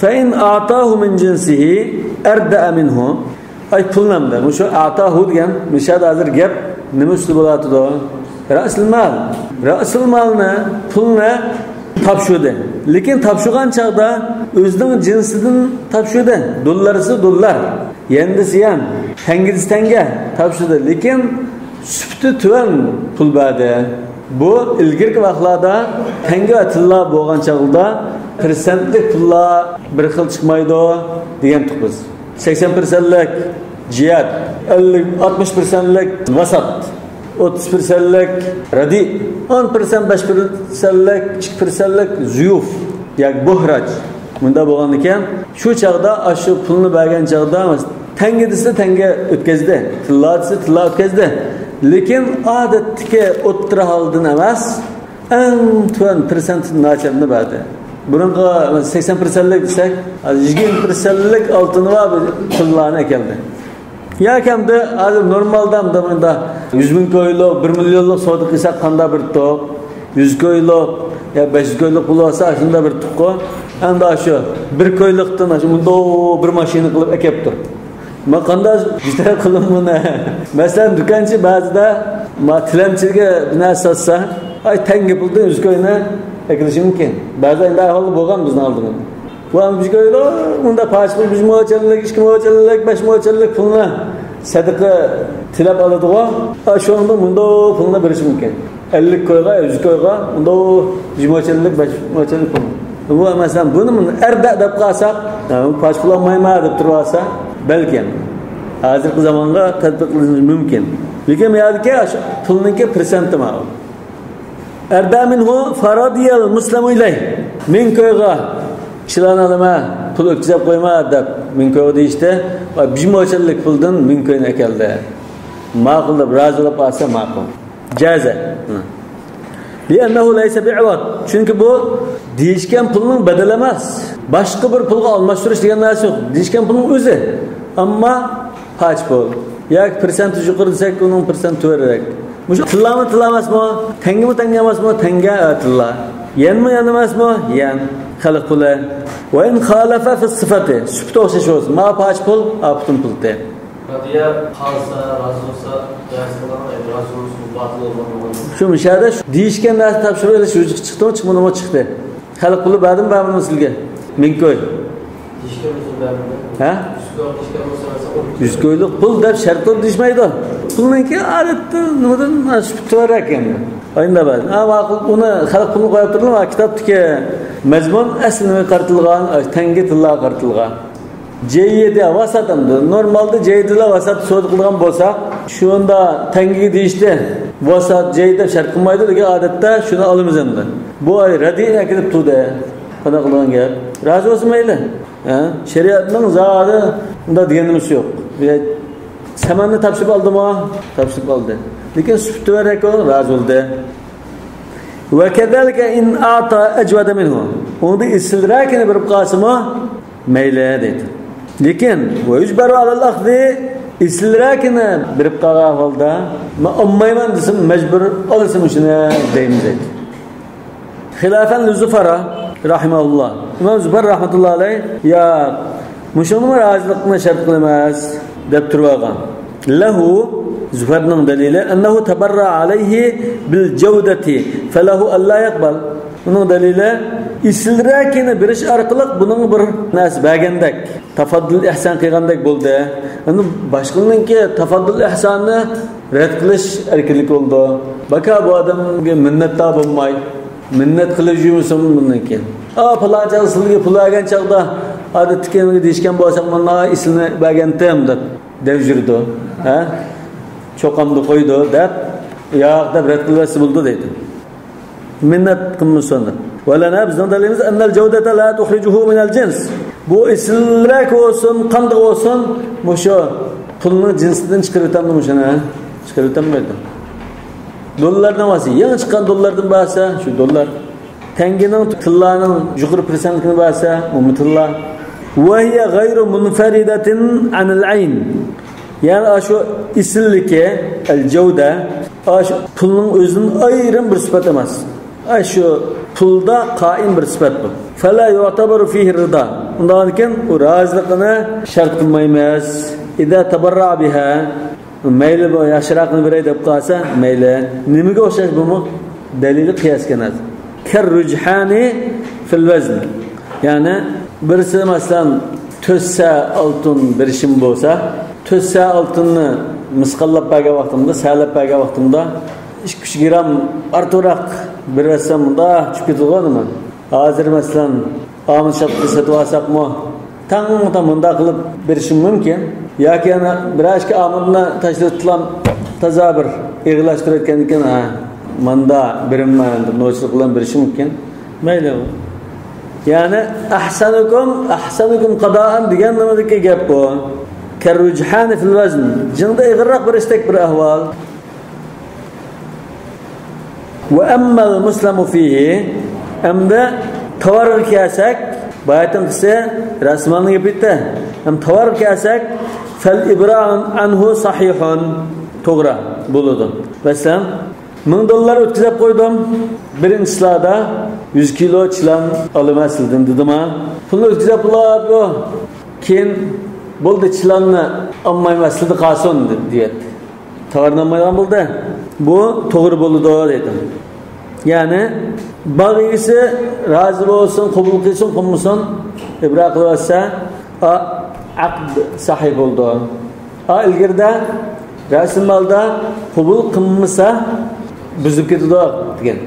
فَإِنْ أَعْطَاهُ مِنْ جِنْسِهِ أَرْدَأَ مِنْهُ. ئاي، پۇلنى ئەمدى، مۇشۇ ئاتاھۇ دېگەن، مۇشۇ يەردە ھازىر گەپ نېمە ئۈستىدە بولۇۋاتىدۇ؟ رەئسىل مال. رەئسىل مالنى، پۇلنى تاپشۇردى. لېكىن تاپشۇرغان چاغدا ئۆزىنىڭ جىنسىدىن تاپشۇردى. دوللار دېسە دوللار، يەن دېسە يەن، تەڭگە دېسە تەڭگە تاپشۇردى. لېكىن سۈپىتى تۆۋەن پۇل بەردى. بۇ ئىلگىرىكى ۋاقىتلاردا تەڭگە ۋە تىللا بولغان چاغدا پىرسەنتلىك پۇللار بىر خىل چىقمايدۇ دېگەنتۇق بىز. سەكسەن پىرسەنتلىك جىيەت، ئەللىك، ئاتمىش پىرسەنتلىك ۋاسات، ئوتتۇز پىرسەنتلىك رەدى، ئون پىرسەنت، بەش پىرسەنتلىك، ئىككى پىرسەنتلىك زۇيۇف ياكى بۇھراج. مۇنداق بولغاندىكىن، شۇ چاغدا ئاشۇ پۇلنى بەرگەن چاغدا، مەسىلەن، تەڭگە دېسە تەڭگە ئۆتكەزدى، تىللا دېسە تىللا ئۆتكەزدى. لېكىن ئادەتتىكى ئوتتۇرا ھالدىن ئەمەس، ئەڭ تۆۋەن پىرسەنت ناچارنى بەردى. بۇرۇنقى سەكسەن پىرسەنتلىك دېسەك، ھازىر يىگىرمە پىرسەنتلىك ئالتۇنى بار بىر تىللانى ئەكەلدى. ياكى ئەمدى ھازىر نورمالدا ئەمدى مۇندا يۈز مىڭ كويلۇق، بىر مىليونلۇق سودا قىلساق قانداق بىر توق؟ يۈز كويلۇق يا بەش يۈز كويلۇق پۇل بولسا شۇنداق بىر توققۇ. ئەمدى شۇ بىر كويلۇقتىن شۇ مۇنداق بىر ماشىنا قىلىپ ئەكەپتۇ. ما قانداق بىر تەرەپ قىلىڭ بۇنى. مەسىلەن، دۇكانچى بەزىدە ما تىلەمچىگە بىر نەرسە ساتسا، ئاي، تەڭگە پۇلدىن يۈز كوينى ئەكېلىشى مۇمكىن. بەزىدە ئۇنداق ئەھۋاللار بولغان بىزنىڭ ئالدىمىزدا. بۇ ئەمدى بىر كويلۇق، مۇنداق پاچ پۇل، بىر مو چەنلىك، ئىككى مو چەنلىك، بەش مو چەنلىك پۇلنى سەدىقە تىلەپ ئالىدىغۇ. ئا، شۇنىڭدا مۇنداق پۇلنى بېرىشى مۇمكىن. ئەللىك كويغا، يۈز كويغا، مۇنداق بىر مو چەنلىك، بەش مو چەنلىك پۇل. بۇ، مەسىلەن، بۇنى مۇنداق ئەردە دەپ قالساق، ھە، پاچ پۇل ئالمايمەن دەپ تۇرۇۋالسا، بەلكىم ھازىرقى زامانغا تەتبىق قىلىنىشى مۇمكىن. لېكىن بۇ يەردىكى پۇلنىڭكى پىرسەنتى ماۋۇ. ئەردە مىنھۇ فەرەدىيەل مۇسلىمۇ ئىلەيھ. مىڭ كويغا كىشىلەرنى ئالىمەن، پۇل ئۆتكۈزۈپ قويما دەپ، مىڭ كويغا دېيىشتى. ۋە بىر مو چەنلىك پۇلدىن مىڭ كوينى ئەكەلدى. ماقۇل دەپ رازى بولۇپ ئالسا ماقۇل. جازە. لىئەننەھۇ لەيسە بىئىۋەد. چۈنكى بۇ دېيىشكەن پۇلنىڭ بەدىلى ئەمەس. باشقا بىر پۇلغا ئالماشتۇرۇش دېگەن نەرسە يوق. دېيىشكەن پۇلنىڭ ئۆزى. ئەمما پاچ پۇل. ياكى پىرسەنتى يۇقىرى دېسەك، ئۇنىڭ پىرسەنتى تۆۋەنرەك. مۇشۇ تىللامۇ تىللا ئەمەسمۇ؟ تەڭگىمۇ تەڭگە ئەمەسمۇ؟ تەڭگە، ئە، تىللا. يەنمۇ يەن ئەمەسمۇ؟ يەن. خەلق پۇلى. ۋە ئىن خالەفە فىس سىفەتى. سۈپىتى ئوخشاش بولسا. ما پاچ پۇل، ئا پۈتۈن پۇل تى. رادىيە قالسا، رازى بولسا، جائىز قىلىڭ، ئەگەر رازى بولمىسا، بۇ باتىل بولغان بولغان. شۇ مۇشۇ يەردە شۇ دېيىشكەن نەرسە تاپشۇرۇۋېلىش يۈزۈكى چىقتىمۇ، چىقمىدىمۇ؟ چىقتى. خەلق پۇلى بەردىمۇ، بەرمىدىمۇ سىزگە؟ مىڭ كوي. دېيىشكەن بولسا بەرمىدى. ھە؟ يۈز كوي دېيىشكەن بولسا بەرسە، ئون يۈز كويلۇق پۇل دەپ شەرت قىلىپ دېيىشمەيدۇ. پۇلنىڭكى ئادەتتە نېمىدىن، ھە، سۈپىتى بارراق ئەمدى. ئاينىدا بەردى. ھە، ماقۇل، ئۇنى خەلق پۇلىنى قويۇپ تۇرۇڭ، ھە، كىتابتىكى مەزمۇن ئەسلى نېمىگە قارىتىلغان؟ تەڭگە تىللاغا قارىتىلغان. جەيدە ۋاسات ئەمدى. نورمالدا جەيدىلا ۋاسات سودا قىلىدىغان بولساق، شۇندا تەڭگىگە دېيىشتى. ۋاسات، جەيدە شەرت قىلمايدۇ، لېكىن ئادەتتە شۇنى ئالىمىز ئەمدى. بۇ ئاي رەدىنى ئەكېلىپ تۇردى. قانداق قىلغان گەپ؟ رازى بولسا مەيلى. ھە؟ شەرىئەتنىڭ زادى ئۇنداق دېگەن نېمىسى يوق. سەمەننى تاپشۇرۇپ ئالدىمۇ؟ تاپشۇرۇپ ئالدى. لېكىن سۈپىتى بارراق رازى بولدى. ۋە كەزالىكە ئىن ئەئتە ئەجۋەدە مىنھۇ. ئۇنىڭدىن ئېسىلراكىنى بېرىپ قالسىمۇ، مەيلى دەيدۇ. لېكىن، ۋە يۇجبەرۇ ئەلەل ئەخزى، ئېسىلراكىنى بېرىپ قالغان ئەھۋالدا، مەن ئالمايمەن دېسىمۇ، مەجبۇر ئالىسىمۇ شۇنى دەيمىز دەيدۇ. خىلافەن لىزۇفەرا، رەھىمەھۇللا. ئىمام زۇبەر رەھمەتۇللا ئەلەيھ، ياق، مۇشۇنىمۇ رازىلىقنى شەرت قىلىمىز دەپ تۇرۇۋالغان. لەھۇ، زۇبەرنىڭ دەلىلى، ئەننەھۇ تەبەررە ئەلەيھى بىل جەۋدەتى، فەلەھۇ ئەللا يەقبەل. ئۇنىڭ دەلىلى، ئېسىلرەكىنى بېرىش ئارقىلىق بۇنىڭغا بىر نەرسە بەرگەندەك، تەفەددۇل ئىھسان قىلغاندەك بولدى. ئەمدى باشقىنىڭكى تەفەددۇل ئىھساننى رەت قىلىش ئەركىنلىكى بولىدۇ. باكا بۇ ئادەمگە مىننەتدار بولماي، مىننەت قىلىپ يۈرمىسۇن بۇندىن كېيىن. ئا، پالانچى سىلىگە پۇل بەرگەن چاغدا، ئادەتتىكى دېيىشكەن بولساق، مانا ئېسىلنى بەرگەنتىم دەپ دەپ يۈرىدۇ. ھە؟ چوقامدا قويىدۇ دەپ، ياق دەپ رەت قىلىۋەتسە بولىدۇ دەيدۇ. مىننەت قىلمىسۇن دەپ. ۋەلەنا، بىزنىڭ دەلىلىمىز، ئەننەل جەۋدەتە لا تۇخرىجۇھۇ مىنەل جىنس. بۇ ئېسىلرەك بولسۇن، قانداق بولسۇن، مۇشۇ پۇلنىڭ جىنسىدىن چىقىرىۋېتەمدۇ مۇشۇنى؟ چىقىرىۋېتەلمەيدۇ. دوللاردىن بارسا، يېڭى چىققان دوللاردىن بارسا، شۇ دوللار. تەڭگىنىڭ، تىللانىڭ يۇقىرى پىرسەنتلىكىنى بەرسە، ئۇمۇ تىللا. ۋەھىيە غەيرۇ مۇنفەرىدەتىن ئەنىل ئەين. يەنى ئاشۇ ئېسىللىكى، ئەل جەۋدە، ئاشۇ پۇلنىڭ ئۆزىدىن ئايرىم بىر سۈپەت ئەمەس. ئاشۇ پۇلدا قائىم بىر سۈپەت بۇ. فەلا يۇئتەبەرۇ فىھى رىدا. ئۇنداقكەن ئۇ رازىلىقىنى شەرت قىلمايمىز. ئىزا تەبەررە بىھا. مەيلى، بۇ ياخشىراقنى بېرەي دەپ قالسا، مەيلى. نېمىگە ئوخشاش بۇمۇ؟ دەلىلى قىياسكەن ھازىر. كەر رۇجھانى فىل ۋەزن. يەنى بىرسى، مەسىلەن، تۆت سە ئالتۇن بېرىشىم بولسا، تۆت سە ئالتۇننى مىسقاللاپ بەرگەن ۋاقتىمدا، سەلەپ بەرگەن ۋاقتىمدا، ئىككى ئۈچ گرام ئارتۇقراق بېرىۋەتسەم، مۇنداق چۈشۈپ كېتىدىغۇ نېمە؟ ھازىر، مەسىلەن، ئامىن شاپتۇل سېتىۋالساقمۇ، تاڭ تاڭ مۇنداق قىلىپ بېرىشىم مۇمكىن. ياكى يەنە بىر ئىككى ئامىننى تاشلىۋېتىپلا، تازا بىر ئېغىرلاشتۇرۇۋەتكەندىكىن، ھە، ماندا بېرىمەن دەپ نوچىلىق بىلەن بېرىشىم مۇمكىن. مەيلى. يەنى، ئەھسەنۇكۇم، ئەھسەنۇكۇم قادائەن دېگەن نېمىدىكى گەپ بۇ؟ كەر رۇجھانى فىل ۋەزن. جىڭدا ئېغىرراق بېرىشتەك بىر ئەھۋال. ۋە ئەممەل مۇسلەمۇ فىھى، ئەمدى تاۋارغا كەلسەك، باياتىنقىسى رەسمالنى گېپى ئىدى. ئەمدى تاۋارغا كەلسەك، فەل ئىبراء ئەنھۇ سەھىھۇن، توغرا بولىدۇ. مەسىلەن، مىڭ دوللار ئۆتكۈزۈپ قويدۇم، بىرىنچى چىسلادا يۈز كىلو چىلان ئالىمەن سىلىدىن دېدىما، پۇلنى ئۆتكۈزۈپ بولۇپ، كېيىن بولدى، چىلاننى ئالمايمەن، سىلىدە قالسۇن دېدى. تاۋارنى ئالمايدىغان بولدى. بۇ توغرا بولىدۇ دېدىم. يەنى باغ ئىگىسى رازى بولسۇن، قوبۇل قىلسۇن، قىلمىسۇن، ئىبرا قىلىۋەتسە، ئا، ئەقد سەھىھ بولىدۇ. ئا، ئىلگىرىدە رەسىمالدا قوبۇل قىلمىسا بۇزۇپ كېتىدۇ دېگەن.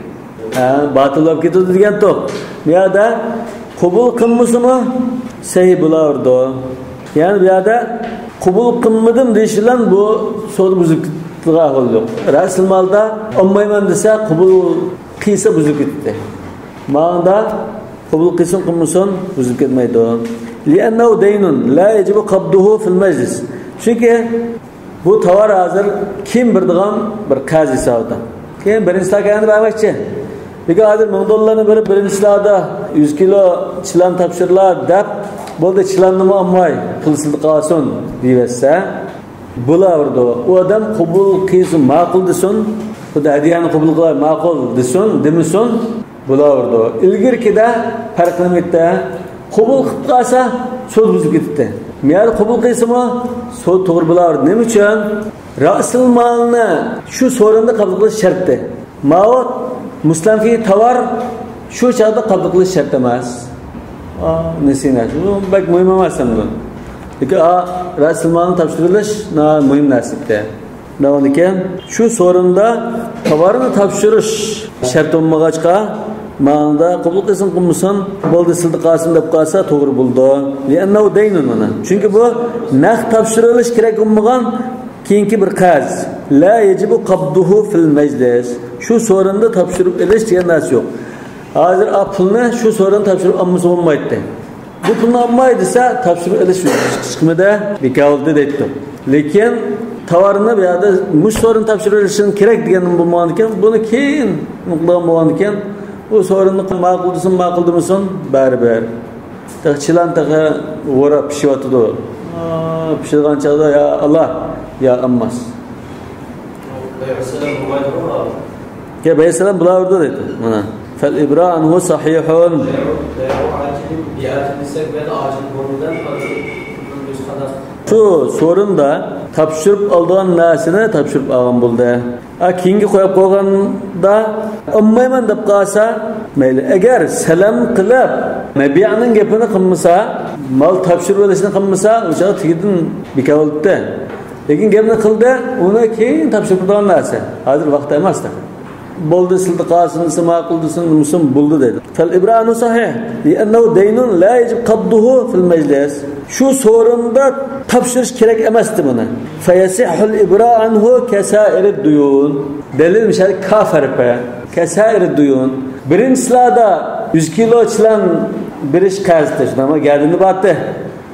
ھە، باتىل بولۇپ كېتىدۇ دېگەنتۇق. بۇ يەردە قوبۇل قىلمىسىمۇ سەھىھ بولاۋېرىدۇ. يەنى بۇ يەردە قوبۇل قىلمىدىم دېيىش بىلەن بۇ سودا بۇزۇلۇپ كېتىدىغان ئەھۋال يوق. رەسىمالدا ئالمايمەن دېسە، قوبۇل قىلسا بۇزۇلۇپ كېتىدۇ. ماڭدا قوبۇل قىلسۇن قىلمىسۇن بۇزۇلۇپ كەتمەيدۇ. لىئەننەھۇ دەينۇن لا يەجىبۇ قەبدۇھۇ فىل مەجلىس. چۈنكى بۇ تاۋار ھازىر كىم بېرىدىغان بىر قەرز ھېسابىدا. كېيىن بىرىنچى چىسلادا كەلگەندە بەرمەكچى. لېكىن ھازىر مىڭ دوللارنى بېرىپ، بىرىنچى چىسلادا يۈز كىلو چىلان تاپشۇرۇلا دەپ، بولدى، چىلاننىمۇ ئالماي، پۇل سىلىدە قالسۇن دېيىۋەتسە، بولاۋېرىدۇ. ئۇ ئادەم قوبۇل قىلسۇن، ماقۇل دېسۇن، خۇددى ھەدىيەنى قوبۇل قىلاي، ماقۇل دېسۇن، دېمىسۇن، بولاۋېرىدۇ. ئىلگىرىكىدە پەرقلىنىپ كېتە. قوبۇل قىلىپ قالسا، سودا بۇزۇلۇپ كېتىتتى. مەيلى قوبۇل قىلسىمۇ، سودا توغرا بولاۋېرىدۇ. نېمە ئۈچۈن؟ رەسىلمالنى شۇ سورۇندا قوبۇل قىلىش شەرتتى. ماۋۇ مۇسلەم فى تاۋار شۇ چاغدا قوبۇل قىلىش شەرت ئەمەس. ئا، نېسى نەرسە. بۇ بەك مۇھىم ئەمەس ئەمدى. لېكىن، ئا، رەسىلمالنى تاپشۇرۇۋېلىش ناھايىتى مۇھىم نەرسە ئىدى. داۋامىدىكى شۇ سورۇندا تاۋارنى تاپشۇرۇش شەرت بولمىغاچقا، ماڭدا قوبۇل قىلسۇن قىلمىسۇن، بولدى، سىلىدە قالسۇن دەپ قالسا توغرا بولىدۇ. لىئەننەھۇ دەينۇن مانا. چۈنكى بۇ نەق تاپشۇرۇۋېلىش كېرەك بولمىغان كېيىنكى بىر قەرز. لا يەجىبۇ قەبدۇھۇ فىل مەجلىس. شۇ سورۇندا تاپشۇرۇپ ئېلىش دېگەن نەرسە يوق. ھازىر ئا پۇلنى شۇ سورۇندا تاپشۇرۇپ ئالمىسا بولمايتتى. بۇ پۇلنى ئالماي دېسە، تاپشۇرۇپ ئېلىش چىقمىدى، بىكار بولدى دەيتتۇق. لېكىن تاۋارنى بۇ يەردە مۇشۇ سورۇندا تاپشۇرۇپ ئېلىشىڭ كېرەك دېگەن بولمىغاندىكىن، بۇنى كېيىن قىلغان بولغاندىكىن، ئۇ سورۇننى ماقۇل دېسۇن، ماقۇل دېمىسۇن، بەرىبىر. تېخى چىلان تېخى غوراپ پىشىۋاتىدۇ. ئا، پىشىدىغان چاغدا يا ئاللا، يا ئالماس. بەيئۇسسالام بولمايدىغۇ؟ يا بەيئۇسسالام بولاۋېرىدۇ دەيدۇ. مانا. فالإبراء عنه صحيح. شۇ سورۇندا تاپشۇرۇپ ئالىدىغان نەرسىنى تاپشۇرۇپ ئالغان بولدى. ھە، كېيىنگە قويۇپ قويغاندا ئالمايمەن دەپ قالسا، مەيلى. ئەگەر سەلەم قىلىپ، مەبىئنىڭ گېپىنى قىلمىسا، مال تاپشۇرۇپ ئېلىشنى قىلمىسا، ئۇ چاغدا تېگىدىن بىكار بولۇپتۇ. لېكىن گەپنى قىلدى، ئۇنى كېيىن تاپشۇرۇپ بېرىدىغان نەرسە. ھازىر ۋاقىت ئەمەس. بولدى، سىلدە قالسۇن دېسە ماقۇل، دېسە بولمىسۇن بولدى دەيدۇ. فالإبراء عنه صحيح، لأنه دين لا يجب قبضه في المجلس. شۇ سورۇندا تاپشۇرۇش كېرەك ئەمەستى بۇنى. فيصح الإبراء عنه كسائر الديون. دەلىل مىسال كاف ھەرپى. كسائر الديون. بىرىنچىسىلەردە يۈز كىلو چىلان بېرىش قەرزى، شۇنداقمۇ؟ گەدىنى باتتى.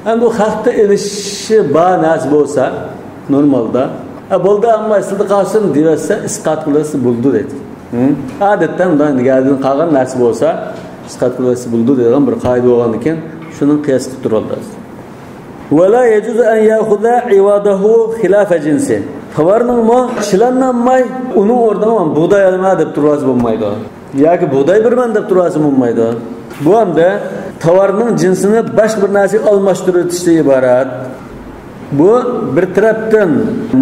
ئەمدى ئۇ خەقتە ئېلىشى بار نەرسە بولسا، نورمالدا، «ئە، بولدى، ئەمما سىلدە قالسۇن» دېيىۋەتسە، ئىسقات قىلىۋەتسە بولىدۇ دەيدۇ. ھە؟ ئادەتتە مۇنداق نىگەردىن قالغان نەرسە بولسا، ئىسقات قىلىۋەتسە بولىدۇ دەيدىغان بىر قائىدە بولغاندىكىن، شۇنىڭ قىياس قىلىپ تۇرۇۋالدى. ولا يجوز أن يأخذ عوضه خلاف جنسه. تاۋارنىڭمۇ چىلاننى ئالماي، ئۇنىڭ ئورنىغا بۇغداي ئالىمەن دەپ تۇرۇۋالسا بولمايدۇ. ياكى بۇغداي بېرىمەن دەپ تۇرۇۋالسا بولمايدۇ. بۇ ئەمدى تاۋارنىڭ جىنسىنى باشقا بىر نەرسىگە ئالماشتۇرۇۋېتىشتىن ئىبارەت. بۇ بىر تەرەپتىن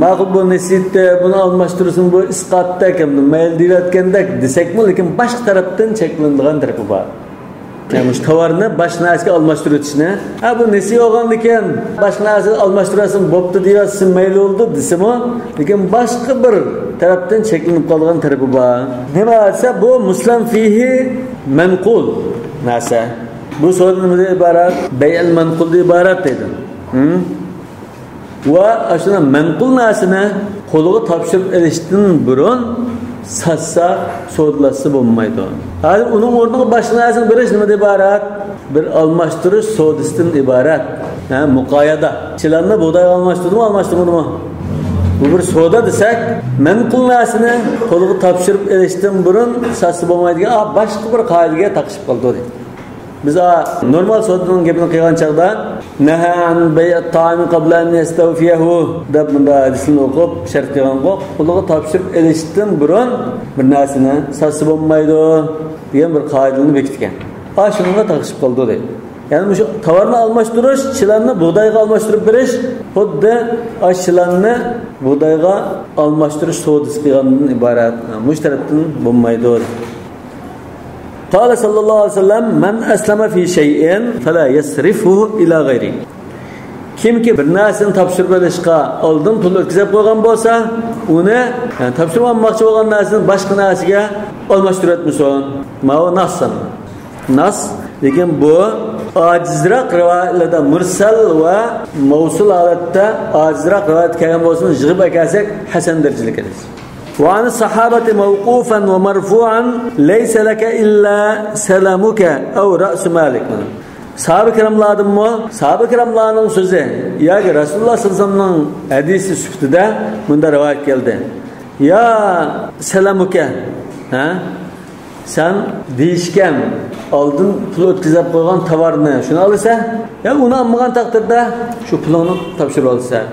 ماقۇل، بۇ نېسىيىتى، بۇنى ئالماشتۇرسىمۇ بۇ ئىسقاتتەك، ئەمدى مەيلى دېيىۋەتكەندەك دېسەكمۇ، لېكىن باشقا تەرەپتىن چەكلىنىدىغان تەرىپى بار. يەنى مۇشۇ تاۋارنى باشقا نەرسىگە ئالماشتۇرۇۋېتىشنى، ھە، بۇ نېسى بولغاندىكىن باشقا نەرسىگە ئالماشتۇرسىمۇ بوپتۇ دېيىۋەتسە مەيلى بولىدۇ دېسىمۇ، لېكىن باشقا بىر تەرەپتىن چەكلىنىپ قالغان تەرىپى بار. نېمە دېسە، بۇ مۇسلەم فىھى مەنقۇل نەرسە. بۇ سودا نېمىدىن ئىبارەت؟ بەيئەل مەنقۇلدىن ئىبارەت دەيدۇ. ھىم؟ ۋە ئاشۇنداق مەنقۇل نەرسىنى قولىغا تاپشۇرۇپ ئېلىشتىن بۇرۇن ساتسا، سودىلاشسا بولمايدۇ. ھازىر ئۇنىڭ ئورنىغا باشقا نەرسىنى بېرىش نېمىدىن ئىبارەت؟ بىر ئالماشتۇرۇش سودىسىدىن ئىبارەت. ھە، مۇقايەدە. چىلاننى بۇغدايغا ئالماشتۇردىمۇ، ئالماشتۇرمىدىمۇ؟ بۇ بىر سودا دېسەك، مەنقۇل نەرسىنى قولىغا تاپشۇرۇپ ئېلىشتىن بۇرۇن ساتسا بولمايدىغان، ئا، باشقا بىر قائىدىگە تاقىشىپ قالدى. بىز، ئا، نورمال سودىنىڭ گېپىنى قىلغان چاغدا، «نهى عن بيع الطعام قبل أن يستوفيه» دەپ مۇنداق ھەدىسنى ئوقۇپ، شەرت قىلغانغۇ، قولىغا تاپشۇرۇپ ئېلىشتىن بۇرۇن بىر نەرسىنى ساتسا بولمايدۇ دېگەن بىر قائىدىنى بېكىتكەن. ئا، شۇنىڭغا تاقىشىپ قالدى دەيدۇ. يەنى مۇشۇ تاۋارنى ئالماشتۇرۇش، چىلاننى بۇغدايغا ئالماشتۇرۇپ بېرىش، خۇددى ئا، چىلاننى بۇغدايغا ئالماشتۇرۇش سودىسى قىلغاندىن ئىبارەت. مۇشۇ تەرەپتىن بولمايدۇ. قال صلى الله عليه وسلم: من أسلم في شيء فلا يصرفه إلى غيره. كىمكى بىر نەرسىنى تاپشۇرۇپ ئېلىشقا ئالدىن پۇل ئۆتكۈزۈپ قويغان بولسا، ئۇنى، يەنى تاپشۇرۇپ ئالماقچى بولغان نەرسىنى باشقا نەرسىگە ئالماشتۇرۇۋەتمىسۇن. ماۋۇ ناس سانىلىدۇ. ناس، لېكىن بۇ ئاجىزراق رىۋايەتلەردە، مۇرسەل ۋە مەۋسۇل ھالەتتە ئاجىزراق رىۋايەت كەلگەن بولسىمۇ، يىغىپ ئەكەلسەك ھەسەن دەرىجىلىك ھەدىس. وعن الصحابة موقوفا ومرفوعا: ليس لك إلا سلمك أو رأس مالك. ساھابە كىراملاردىنمۇ، ساھابە كىراملارنىڭ سۆزى ياكى رەسۇلۇللاھ سەللەللاھۇ ئەلەيھى ۋەسەللەمنىڭ ھەدىسى سۈپىتىدە مۇنداق رىۋايەت كەلدى: يا سەلەمۇكە، ھە؟ سەن دېيىشكەن، ئالدىن پۇل ئۆتكۈزۈپ قويغان تاۋارنى، شۇنى ئالىسەن. يا ئۇنى ئالمىغان تەقدىردە شۇ پۇلۇڭنى تاپشۇرۇۋالىسەن.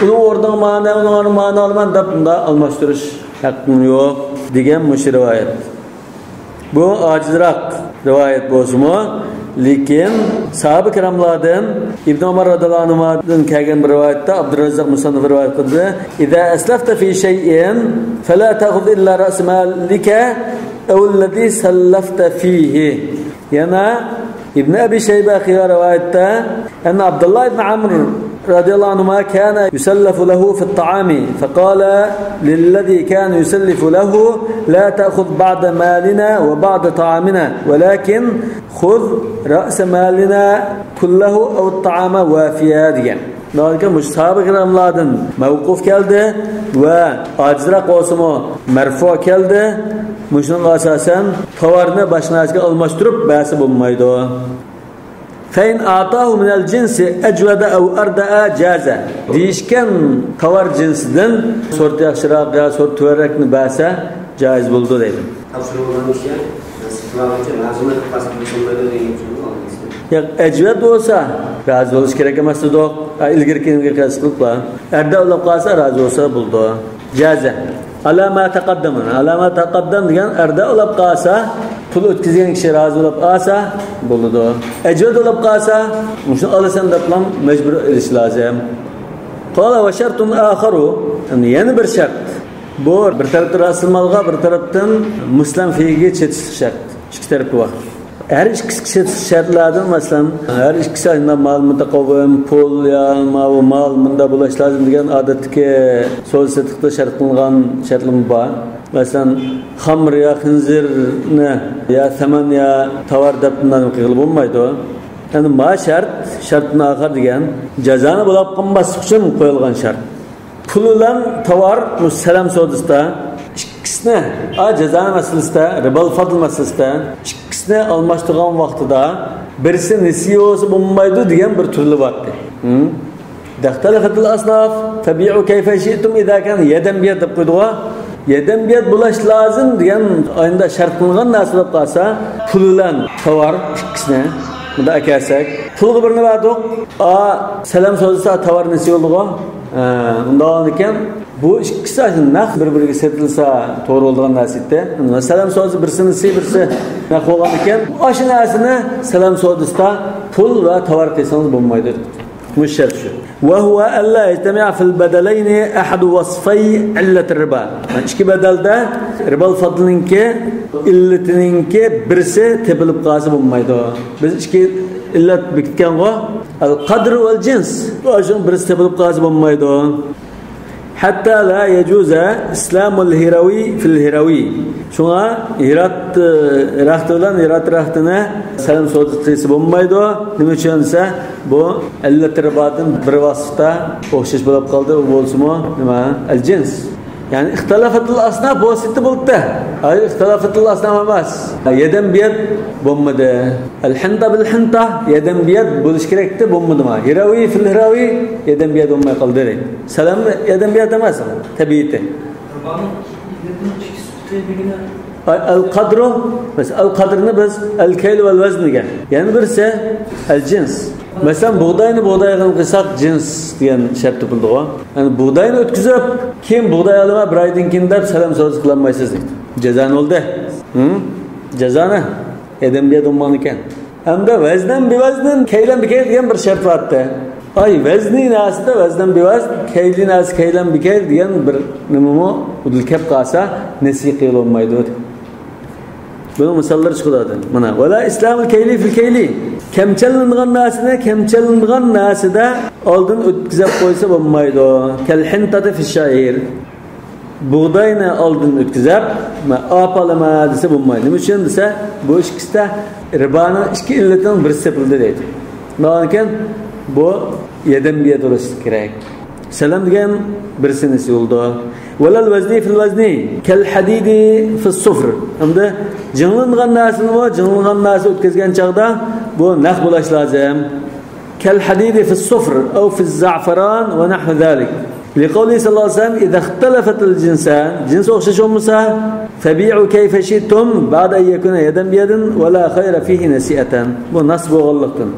ئۇنىڭ ئورنىغا مانا، ئۇنىڭ ئورنىغا مانا ئالىمەن دەپ، بۇنداق ئالماشتۇرۇش ھەققىڭ يوق دېگەن مۇشۇ رىۋايەت. بۇ ئاجىزراق رىۋايەت بولسىمۇ، لېكىن ساھابە كىراملاردىن ئىبن ئۆمەر رەزىيەللاھۇ ئەنھۇمادىن كەلگەن بىر رىۋايەتتە، ئابدۇررەززاق مۇسەننىف رىۋايەت قىلدى: إذا أسلفت في شيء فلا تأخذ إلا رأس مالك أو الذي سلفت فيه. يەنە ئىبن ئەبى شەيبە قىلغان رىۋايەتتە، أن عبد الله بن عمرو رضي الله عنهما كان يسلف له في الطعام، فقال للذي كان يسلف له: لا تأخذ بعض مالنا وبعض طعامنا، ولكن خذ رأس مالنا كله أو الطعام وافيا دېگەن. دېگەن مۇشۇ ساھابە كىراملاردىن مەۋقۇف كەلدى ۋە ئاجىزراق بولسىمۇ مەرفۇ كەلدى. مۇشۇنىڭغا ئاساسەن تاۋارنى باشقا نەرسىگە ئالماشتۇرۇپ بەرسە بولمايدۇ. فإن أعطاه من الجنس أجود أو أردأ جاز. دېيىشكەن تاۋار جىنسىدىن سورتى ياخشىراق يا سورتى تۆۋەنرەكنى بەرسە جائىز بولىدۇ دەيدۇ. تاپشۇرۇۋالغان كىشى سېتىۋالغۇچى رازىمەن دەپ قالسا بولمايدۇ دېگەن ئۈچۈن ئالمايسىز. ياق، ئەجۋەد بولسا رازى بولۇش كېرەك ئەمەس دېدۇق. ئە، ئىلگىرىكىگە قىياس قىلىپلا. ئەردە ئۇلاپ قالسا رازى بولسا بولىدۇ. جازە. على ما تقدم. على ما تقدم دېگەن ئەردە ئۇلاپ قالسا پۇل ئۆتكۈزگەن كىشى رازى بولۇپ ئالسا بولىدۇ. ئەجۋەد بولۇپ قالسا، مۇشۇنى ئالىسەن دەپلا مەجبۇر ئېلىش لازىم. قال وشرط آخر، يەنە بىر شەرت. بۇ بىر تەرەپتىن راسىل مالغا، بىر تەرەپتىن مۇسلەم فىيگە چېتىشلىق شەرت. ئىككى تەرىپى بار. ھەر ئىككىسى شەرتلەردىن، مەسىلەن، ھەر ئىككىسى مال مۇتەقەۋۋىم، پۇل يا ماۋۇ مال مۇندا بولۇش لازىم دېگەن ئادەتتىكى سودا سېتىقتا شەرت قىلىنغان شەرتلىمە بار. مەسىلەن، خامىر يا خىنزىرنى يا سەمەن يا تاۋار دەپ مۇنداق قىلغىلى بولمايدۇ. يەنى ما شەرت، شەرتتىن ئاخىر دېگەن جازانى بولاپ قالماسلىق ئۈچۈن قويۇلغان شەرت. پۇل بىلەن تاۋار، بۇ سەلەم سودىسىدا ئىككىسىنى، ئا، جازانە مەسىلىسىدە، رىبال فەزل مەسىلىسىدە ئىككىسىنى ئالماشتۇرغان ۋاقتىدا بىرسى نېسىۋە بولسا بولمايدۇ دېگەن بىر تۈرلە بار ئىدى. ھىم؟ إذا اختلفت الأصناف فبيعوا كيف شئتم إذا كان يدا بيد دەپ قويدىغۇ. يدا بيد بولاش لازىم دېگەن ئاينىدا شەرت قىلىنغان نەرسە بولۇپ قالسا، پۇل بىلەن تاۋار ئىككىسىنى مۇندا ئەكەلسەك، پۇلغا بىرنى بەردۇق، ئا، سەلەم سودىسى تاۋار نېسىۋە بولدىغۇ. ھە، ئۇنداق بولغاندىكەن، بۇ ئىككىسى نەق بىر-بىرىگە سېتىلسا توغرا بولىدىغان نەرسە ئىدى. سەلەم سودىسى بىرسى نېسىۋە، بىرسى نەق بولغاندىكەن، ئاشۇ نەرسىنى سەلەم سودىسىدا پۇل ۋە تاۋار قىلسىڭىز بولمايدۇ. مۇشۇ شەرت شۇ. وهو ألا يجتمع في البدلين أحد وصفي علة الربا. ئىككى بەدەلدە رىبال فەزلنىڭكى ئىللىتىنىڭكى بىرسى تېپىلىپ قالسا بولمايدۇ. بىز ئىككى ئىللەت بېكىتكەنغۇ. القدر والجنس. شۇنىڭ بىرسى تېپىلىپ قالسا بولمايدۇ. حتى لا يجوز إسلام الهروي في الهروي. شۇڭا ھىرات، ئى، رەختى بىلەن ھىرات رەختىنى سەلەم سودىسى قىلسا بولمايدۇ. نېمە ئۈچۈن دېسە، بۇ ئىللەت رىبادىن بىر ۋاسىتە ئوخشاش بولۇپ قالدى. ئۇ بولسىمۇ نېمە؟ الجنس. يەنى اختلفت الأصناف بولسا بولدى. ھايا، اختلفت الأصناف ئەمەس. يدا بيد بولمىدى. الحنطة بالحنطة يدا بيد بولۇش كېرەكتى، بولمىدىما؟ هروي في الهروي يدا بيد بولماي قالدى. سەلەم يدا بيد ئەمەس، تەبىئىتى. ئاي، القدر، مەسىلەن، القدرنى بىز الكيل والوزن دېگەن. يەنە بىرسى الجنس. مەسىلەن، بۇغداينى بۇغدايغا قىلساق جىنس دېگەن شەرت تېپىلدىغۇ. يەنى بۇغداينى ئۆتكۈزۈپ، كېيىن بۇغداي ئالىمەن بىر ئايدىن كېيىن دەپ سەلەم سودىسى قىلالمايسىز دەيدۇ. جازانە بولدى. ھىم؟ جازانە. يدا بيد بولمىغان ئىكەن. ھەمدە ۋەزنەن بىۋەزنىن كەيلەن بىكەيل دېگەن بىر شەرت بارتى. ئاي، ۋەزنى نەرسىدە ۋەزنەن بىۋەزن، كەيلى نەرسە كەيلەن بىكەيل دېگەن بىر نېمىمۇ ئۇدۇل كەپ قالسا، نېسىۋە قىلىۋالمايدۇ. بۇنىڭ مىساللىرى چىقىدۇ ئادەم. مانا، ولا إسلام الكيل في الكيل. كەمچەللىنىدىغان نەرسىنى كەمچەللىنىدىغان نەرسىدە ئالدىن ئۆتكۈزۈپ قويسا بولمايدۇ. كالحنطة في الشعير. بۇغداينى ئالدىن ئۆتكۈزۈپ، مەن ئاپالىمەن دېسە بولمايدۇ. نېمە ئۈچۈن دېسە، بۇ ئىككىسىدە رىبانىڭ ئىككى ئىللىتىنىڭ بىرسى تېپىلدى دەيدۇ. شۇنداقكەن، بۇ يدا بيد بولۇشى كېرەك. سەلەم دېگەن بىرسى نېسىۋە بولىدۇ. ولا الوزن في الوزن كالحديد في الصفر. ئەمدى جىڭلانغان نەرسىنىمۇ، جىڭلانغان نەرسە ئۆتكۈزگەن چاغدا بۇ نەق بولۇش لازىم. كالحديد في الصفر أو في الزعفران ونحو ذلك. لقوله صلى الله عليه وسلم: إذا اختلفت الجنسان، جىنس ئوخشاش بولمىسا، فبيعوا كيف شئتم بعد أن يكون يدا بيد ولا خير فيه نسيئة. بۇ نەس بولغانلىقتىن.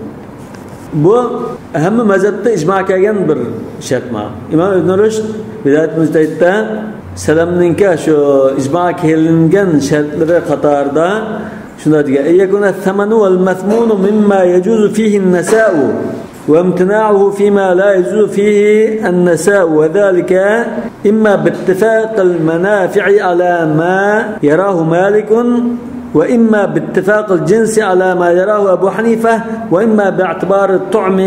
بۇ ھەممە مەزھەپتە ئىجما كەلگەن بىر شەرت بار. ئىمام ئىبن رۇشد ۋىلايەت مۇجتەھىدتە سەلەمنىڭكى شۇ ئىجما كېلىنگەن شەرتلىرى قاتارىدا شۇنداق دېگەن: أن يكون الثمن والمثمون مما يجوز فيه النساء، وامتناعه فيما لا يجوز فيه النساء، وذلك إما باتفاق المنافع على ما يراه مالك، وإما باتفاق الجنس على ما يراه أبو حنيفة، وإما باعتبار الطعم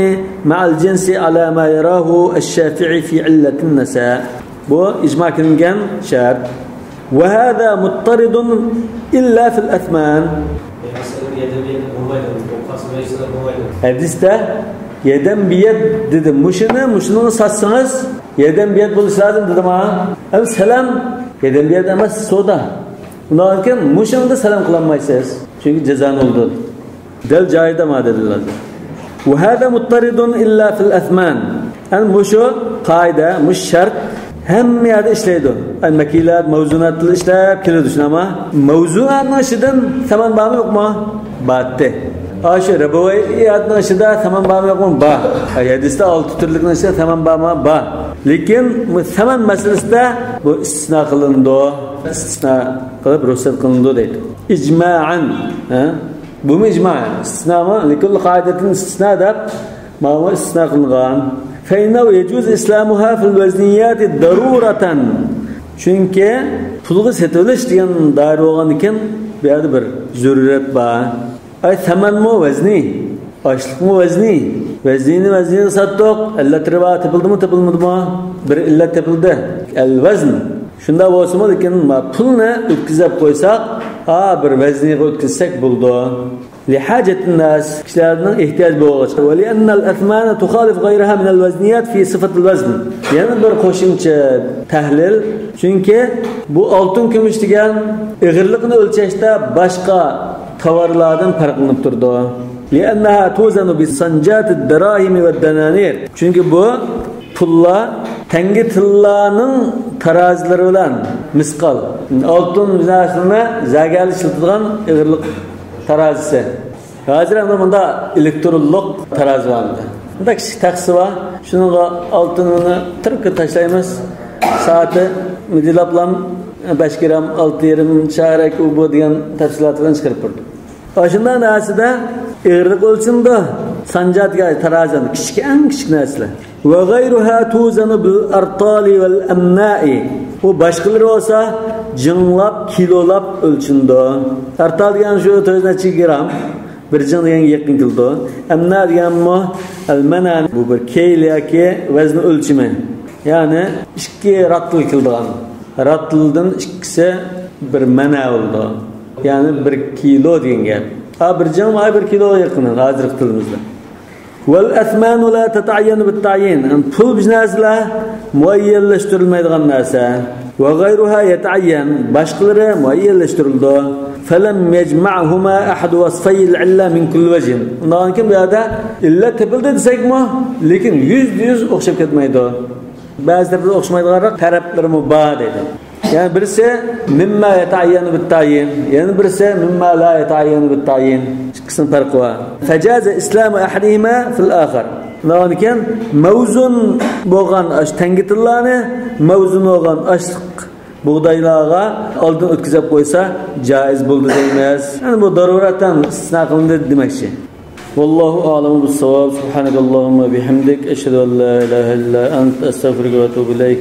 مع الجنس على ما يراه الشافعي في علة النساء. بۇ ئىجما قىلىنغان شەرت. وهذا مضطرد إلا في الأثمان. ھەدىستە يدا بيد دېدى. مۇشۇنى، مۇشۇنى ساتسىڭىز، يدا بيد بولۇشى لازىم دېدىما؟ ئەمدى سەلەم يدا بيد ئەمەس، سودا. ئۇنداقكەن مۇشۇنىڭدا سەلەم قىلالمايسىز. چۈنكى جازانە بولىدۇ. دەل جايىدا ما دەلىل لازىم. وهذا مضطرد إلا في الأثمان. يەنى مۇشۇ قائىدە، مۇشۇ شەرت ھەممە يەردە ئىشلەيدۇ. ئەي، مەكىيلات، مەۋزۇناتتا ئىشلەپ كېلىدۇ، شۇنداقمۇ؟ مەۋزۇناتنىڭ ئىچىدىن سەمەن بارمۇ يوقمۇ؟ بارتى. ئاشۇ رىبوىياتنىڭ ئىچىدە سەمەن بارمۇ يوقمۇ؟ بار. ئەي، ھەدىستە ئالتە تۈرلۈكنىڭ ئىچىدە سەمەن بارمۇ؟ بار. لېكىن بۇ سەمەن مەسىلىسىدە بۇ ئىستىسنا قىلىنىدۇ. ئىستىسنا قىلىپ رۇخسەت قىلىنىدۇ دەيدۇ. ئىجمائەن. ھە؟ بۇمۇ ئىجما. ئىستىسنامۇ، لىكۇللى قائىدەتىن ئىستىسنا دەپ، ماۋۇ ئىستىسنا قىلىنغان. فإنه يجوز إسلامها في الوزنيات ضرورة. چۈنكى پۇلغا سېتىۋېلىش دېگەن دائىرە بولغاندىكىن، بۇ يەردە بىر زۆرۈرەت بار. ئاي، سەمەنمۇ ۋەزنى، ئاشلىقمۇ ۋەزنى. ۋەزنىنى ۋەزنىگە ساتتۇق. ئىللەت رىۋا تېپىلدىمۇ، تېپىلمىدىمۇ؟ بىر ئىللەت تېپىلدى. ئەل ۋەزن. شۇنداق بولسىمۇ، لېكىن ما پۇلنى ئۆتكۈزۈپ قويساق، ھا، بىر ۋەزنىگە ئۆتكۈزسەك بولىدۇ. لحاجة الناس، كىشىلەرنىڭ ئېھتىياجى بولغاچقا. ولأن الأثمان تخالف غيرها من الوزنيات في صفة الوزن. يەنە بىر قوشۇمچە تەھلىل. چۈنكى بۇ ئالتۇن، كۈمۈش دېگەن ئېغىرلىقنى ئۆلچەشتە باشقا تاۋارلاردىن پەرقلىنىپ تۇرىدۇ. لأنها توزن بسنجات الدراهم والدنانير. چۈنكى بۇ پۇللار تەڭگە تىللانىڭ تارازىلىرى بىلەن، مىسقال، ئالتۇن نەرسىنى زەگەرلىك ئىشلىتىدىغان ئېغىرلىق تارازىسى. ھازىر ئەمدى مۇندا ئېلېكترونلۇق تارازا بار ئەمدى. مۇندا كىچىك تاختىسى بار. شۇنىڭغا ئالتۇننى تىركە تاشلايمىز. سائىتى مىدىرلاپلام بەش گرام، ئالتە يېرىم، چارەك، ئۇ بۇ دېگەن تەپسىلاتى بىلەن چىقىرىپ بېرىدۇ. ئاشۇنداق نەرسىدە ئېغىرلىق ئۆلچىنىدۇ. سانجا دېگەن تارازا، كىچىك، ئەڭ كىچىك نەرسىلەر. وغيرها توزن بالأرطال والأمناء. ئۇ باشقىلىرى بولسا جىڭلاپ، كىلولاپ ئۆلچىنىدۇ. ئەرتال دېگەن شۇ تۆت نەچچە گرام، بىر جىڭ دېگەنگە يېقىن كېلىدۇ. ئەمنا دېگەنمۇ ئەلمەنا، بۇ بىر كەيل ياكى ۋەزن ئۆلچىمى. يەنى ئىككى راتتىل كېلىدىغان. راتتىلدىن ئىككىسى بىر مەنا بولىدۇ. يەنى بىر كىلو دېگەن گەپ. ھا، بىر جىڭ ماي بىر كىلوغا يېقىن ھازىرقى تىلىمىزدا. والأثمان لا تتعين بالتعيين. پۇل بىر نەرسىلەر مۇئەييەنلەشتۈرۈلمەيدىغان نەرسە. وغيرها يتعين، باشقىلىرى مۇئەييەنلەشتۈرۈلىدۇ. فلم يجمعهما أحد وصفي العلة من كل وجه. ئۇنداقتىن كېيىن بۇ يەردە ئىللەت تېپىلدى دېسەكمۇ، لېكىن يۈزدە يۈز ئوخشاپ كەتمەيدۇ. بەزى تەرەپلەر ئوخشىمايدىغانراق تەرەپلىرىمۇ بار دەيدۇ. يەنى بىرسى مما يتعين بالتعيين، يەنە بىرسى مما لا يتعين بالتعيين. ئىككىسىنىڭ پەرقى بار. فجاز إسلام أحدهما في الآخر. ئۇنداقتىن كېيىن مەۋزۇن بولغان ئاش تەڭگە تىللانى مەۋزۇن بولغان ئاشلىق بۇغدايلارغا ئالدىن ئۆتكۈزۈپ قويسا جائىز بولدى دەيمىز. يەنى بۇ زۆرۈرەتەن ئىستىسنا قىلىندى دېمەكچى. والله أعلم بالصواب. سبحانك اللهم وبحمدك، أشهد أن لا إله إلا أنت، أستغفرك وأتوب إليك.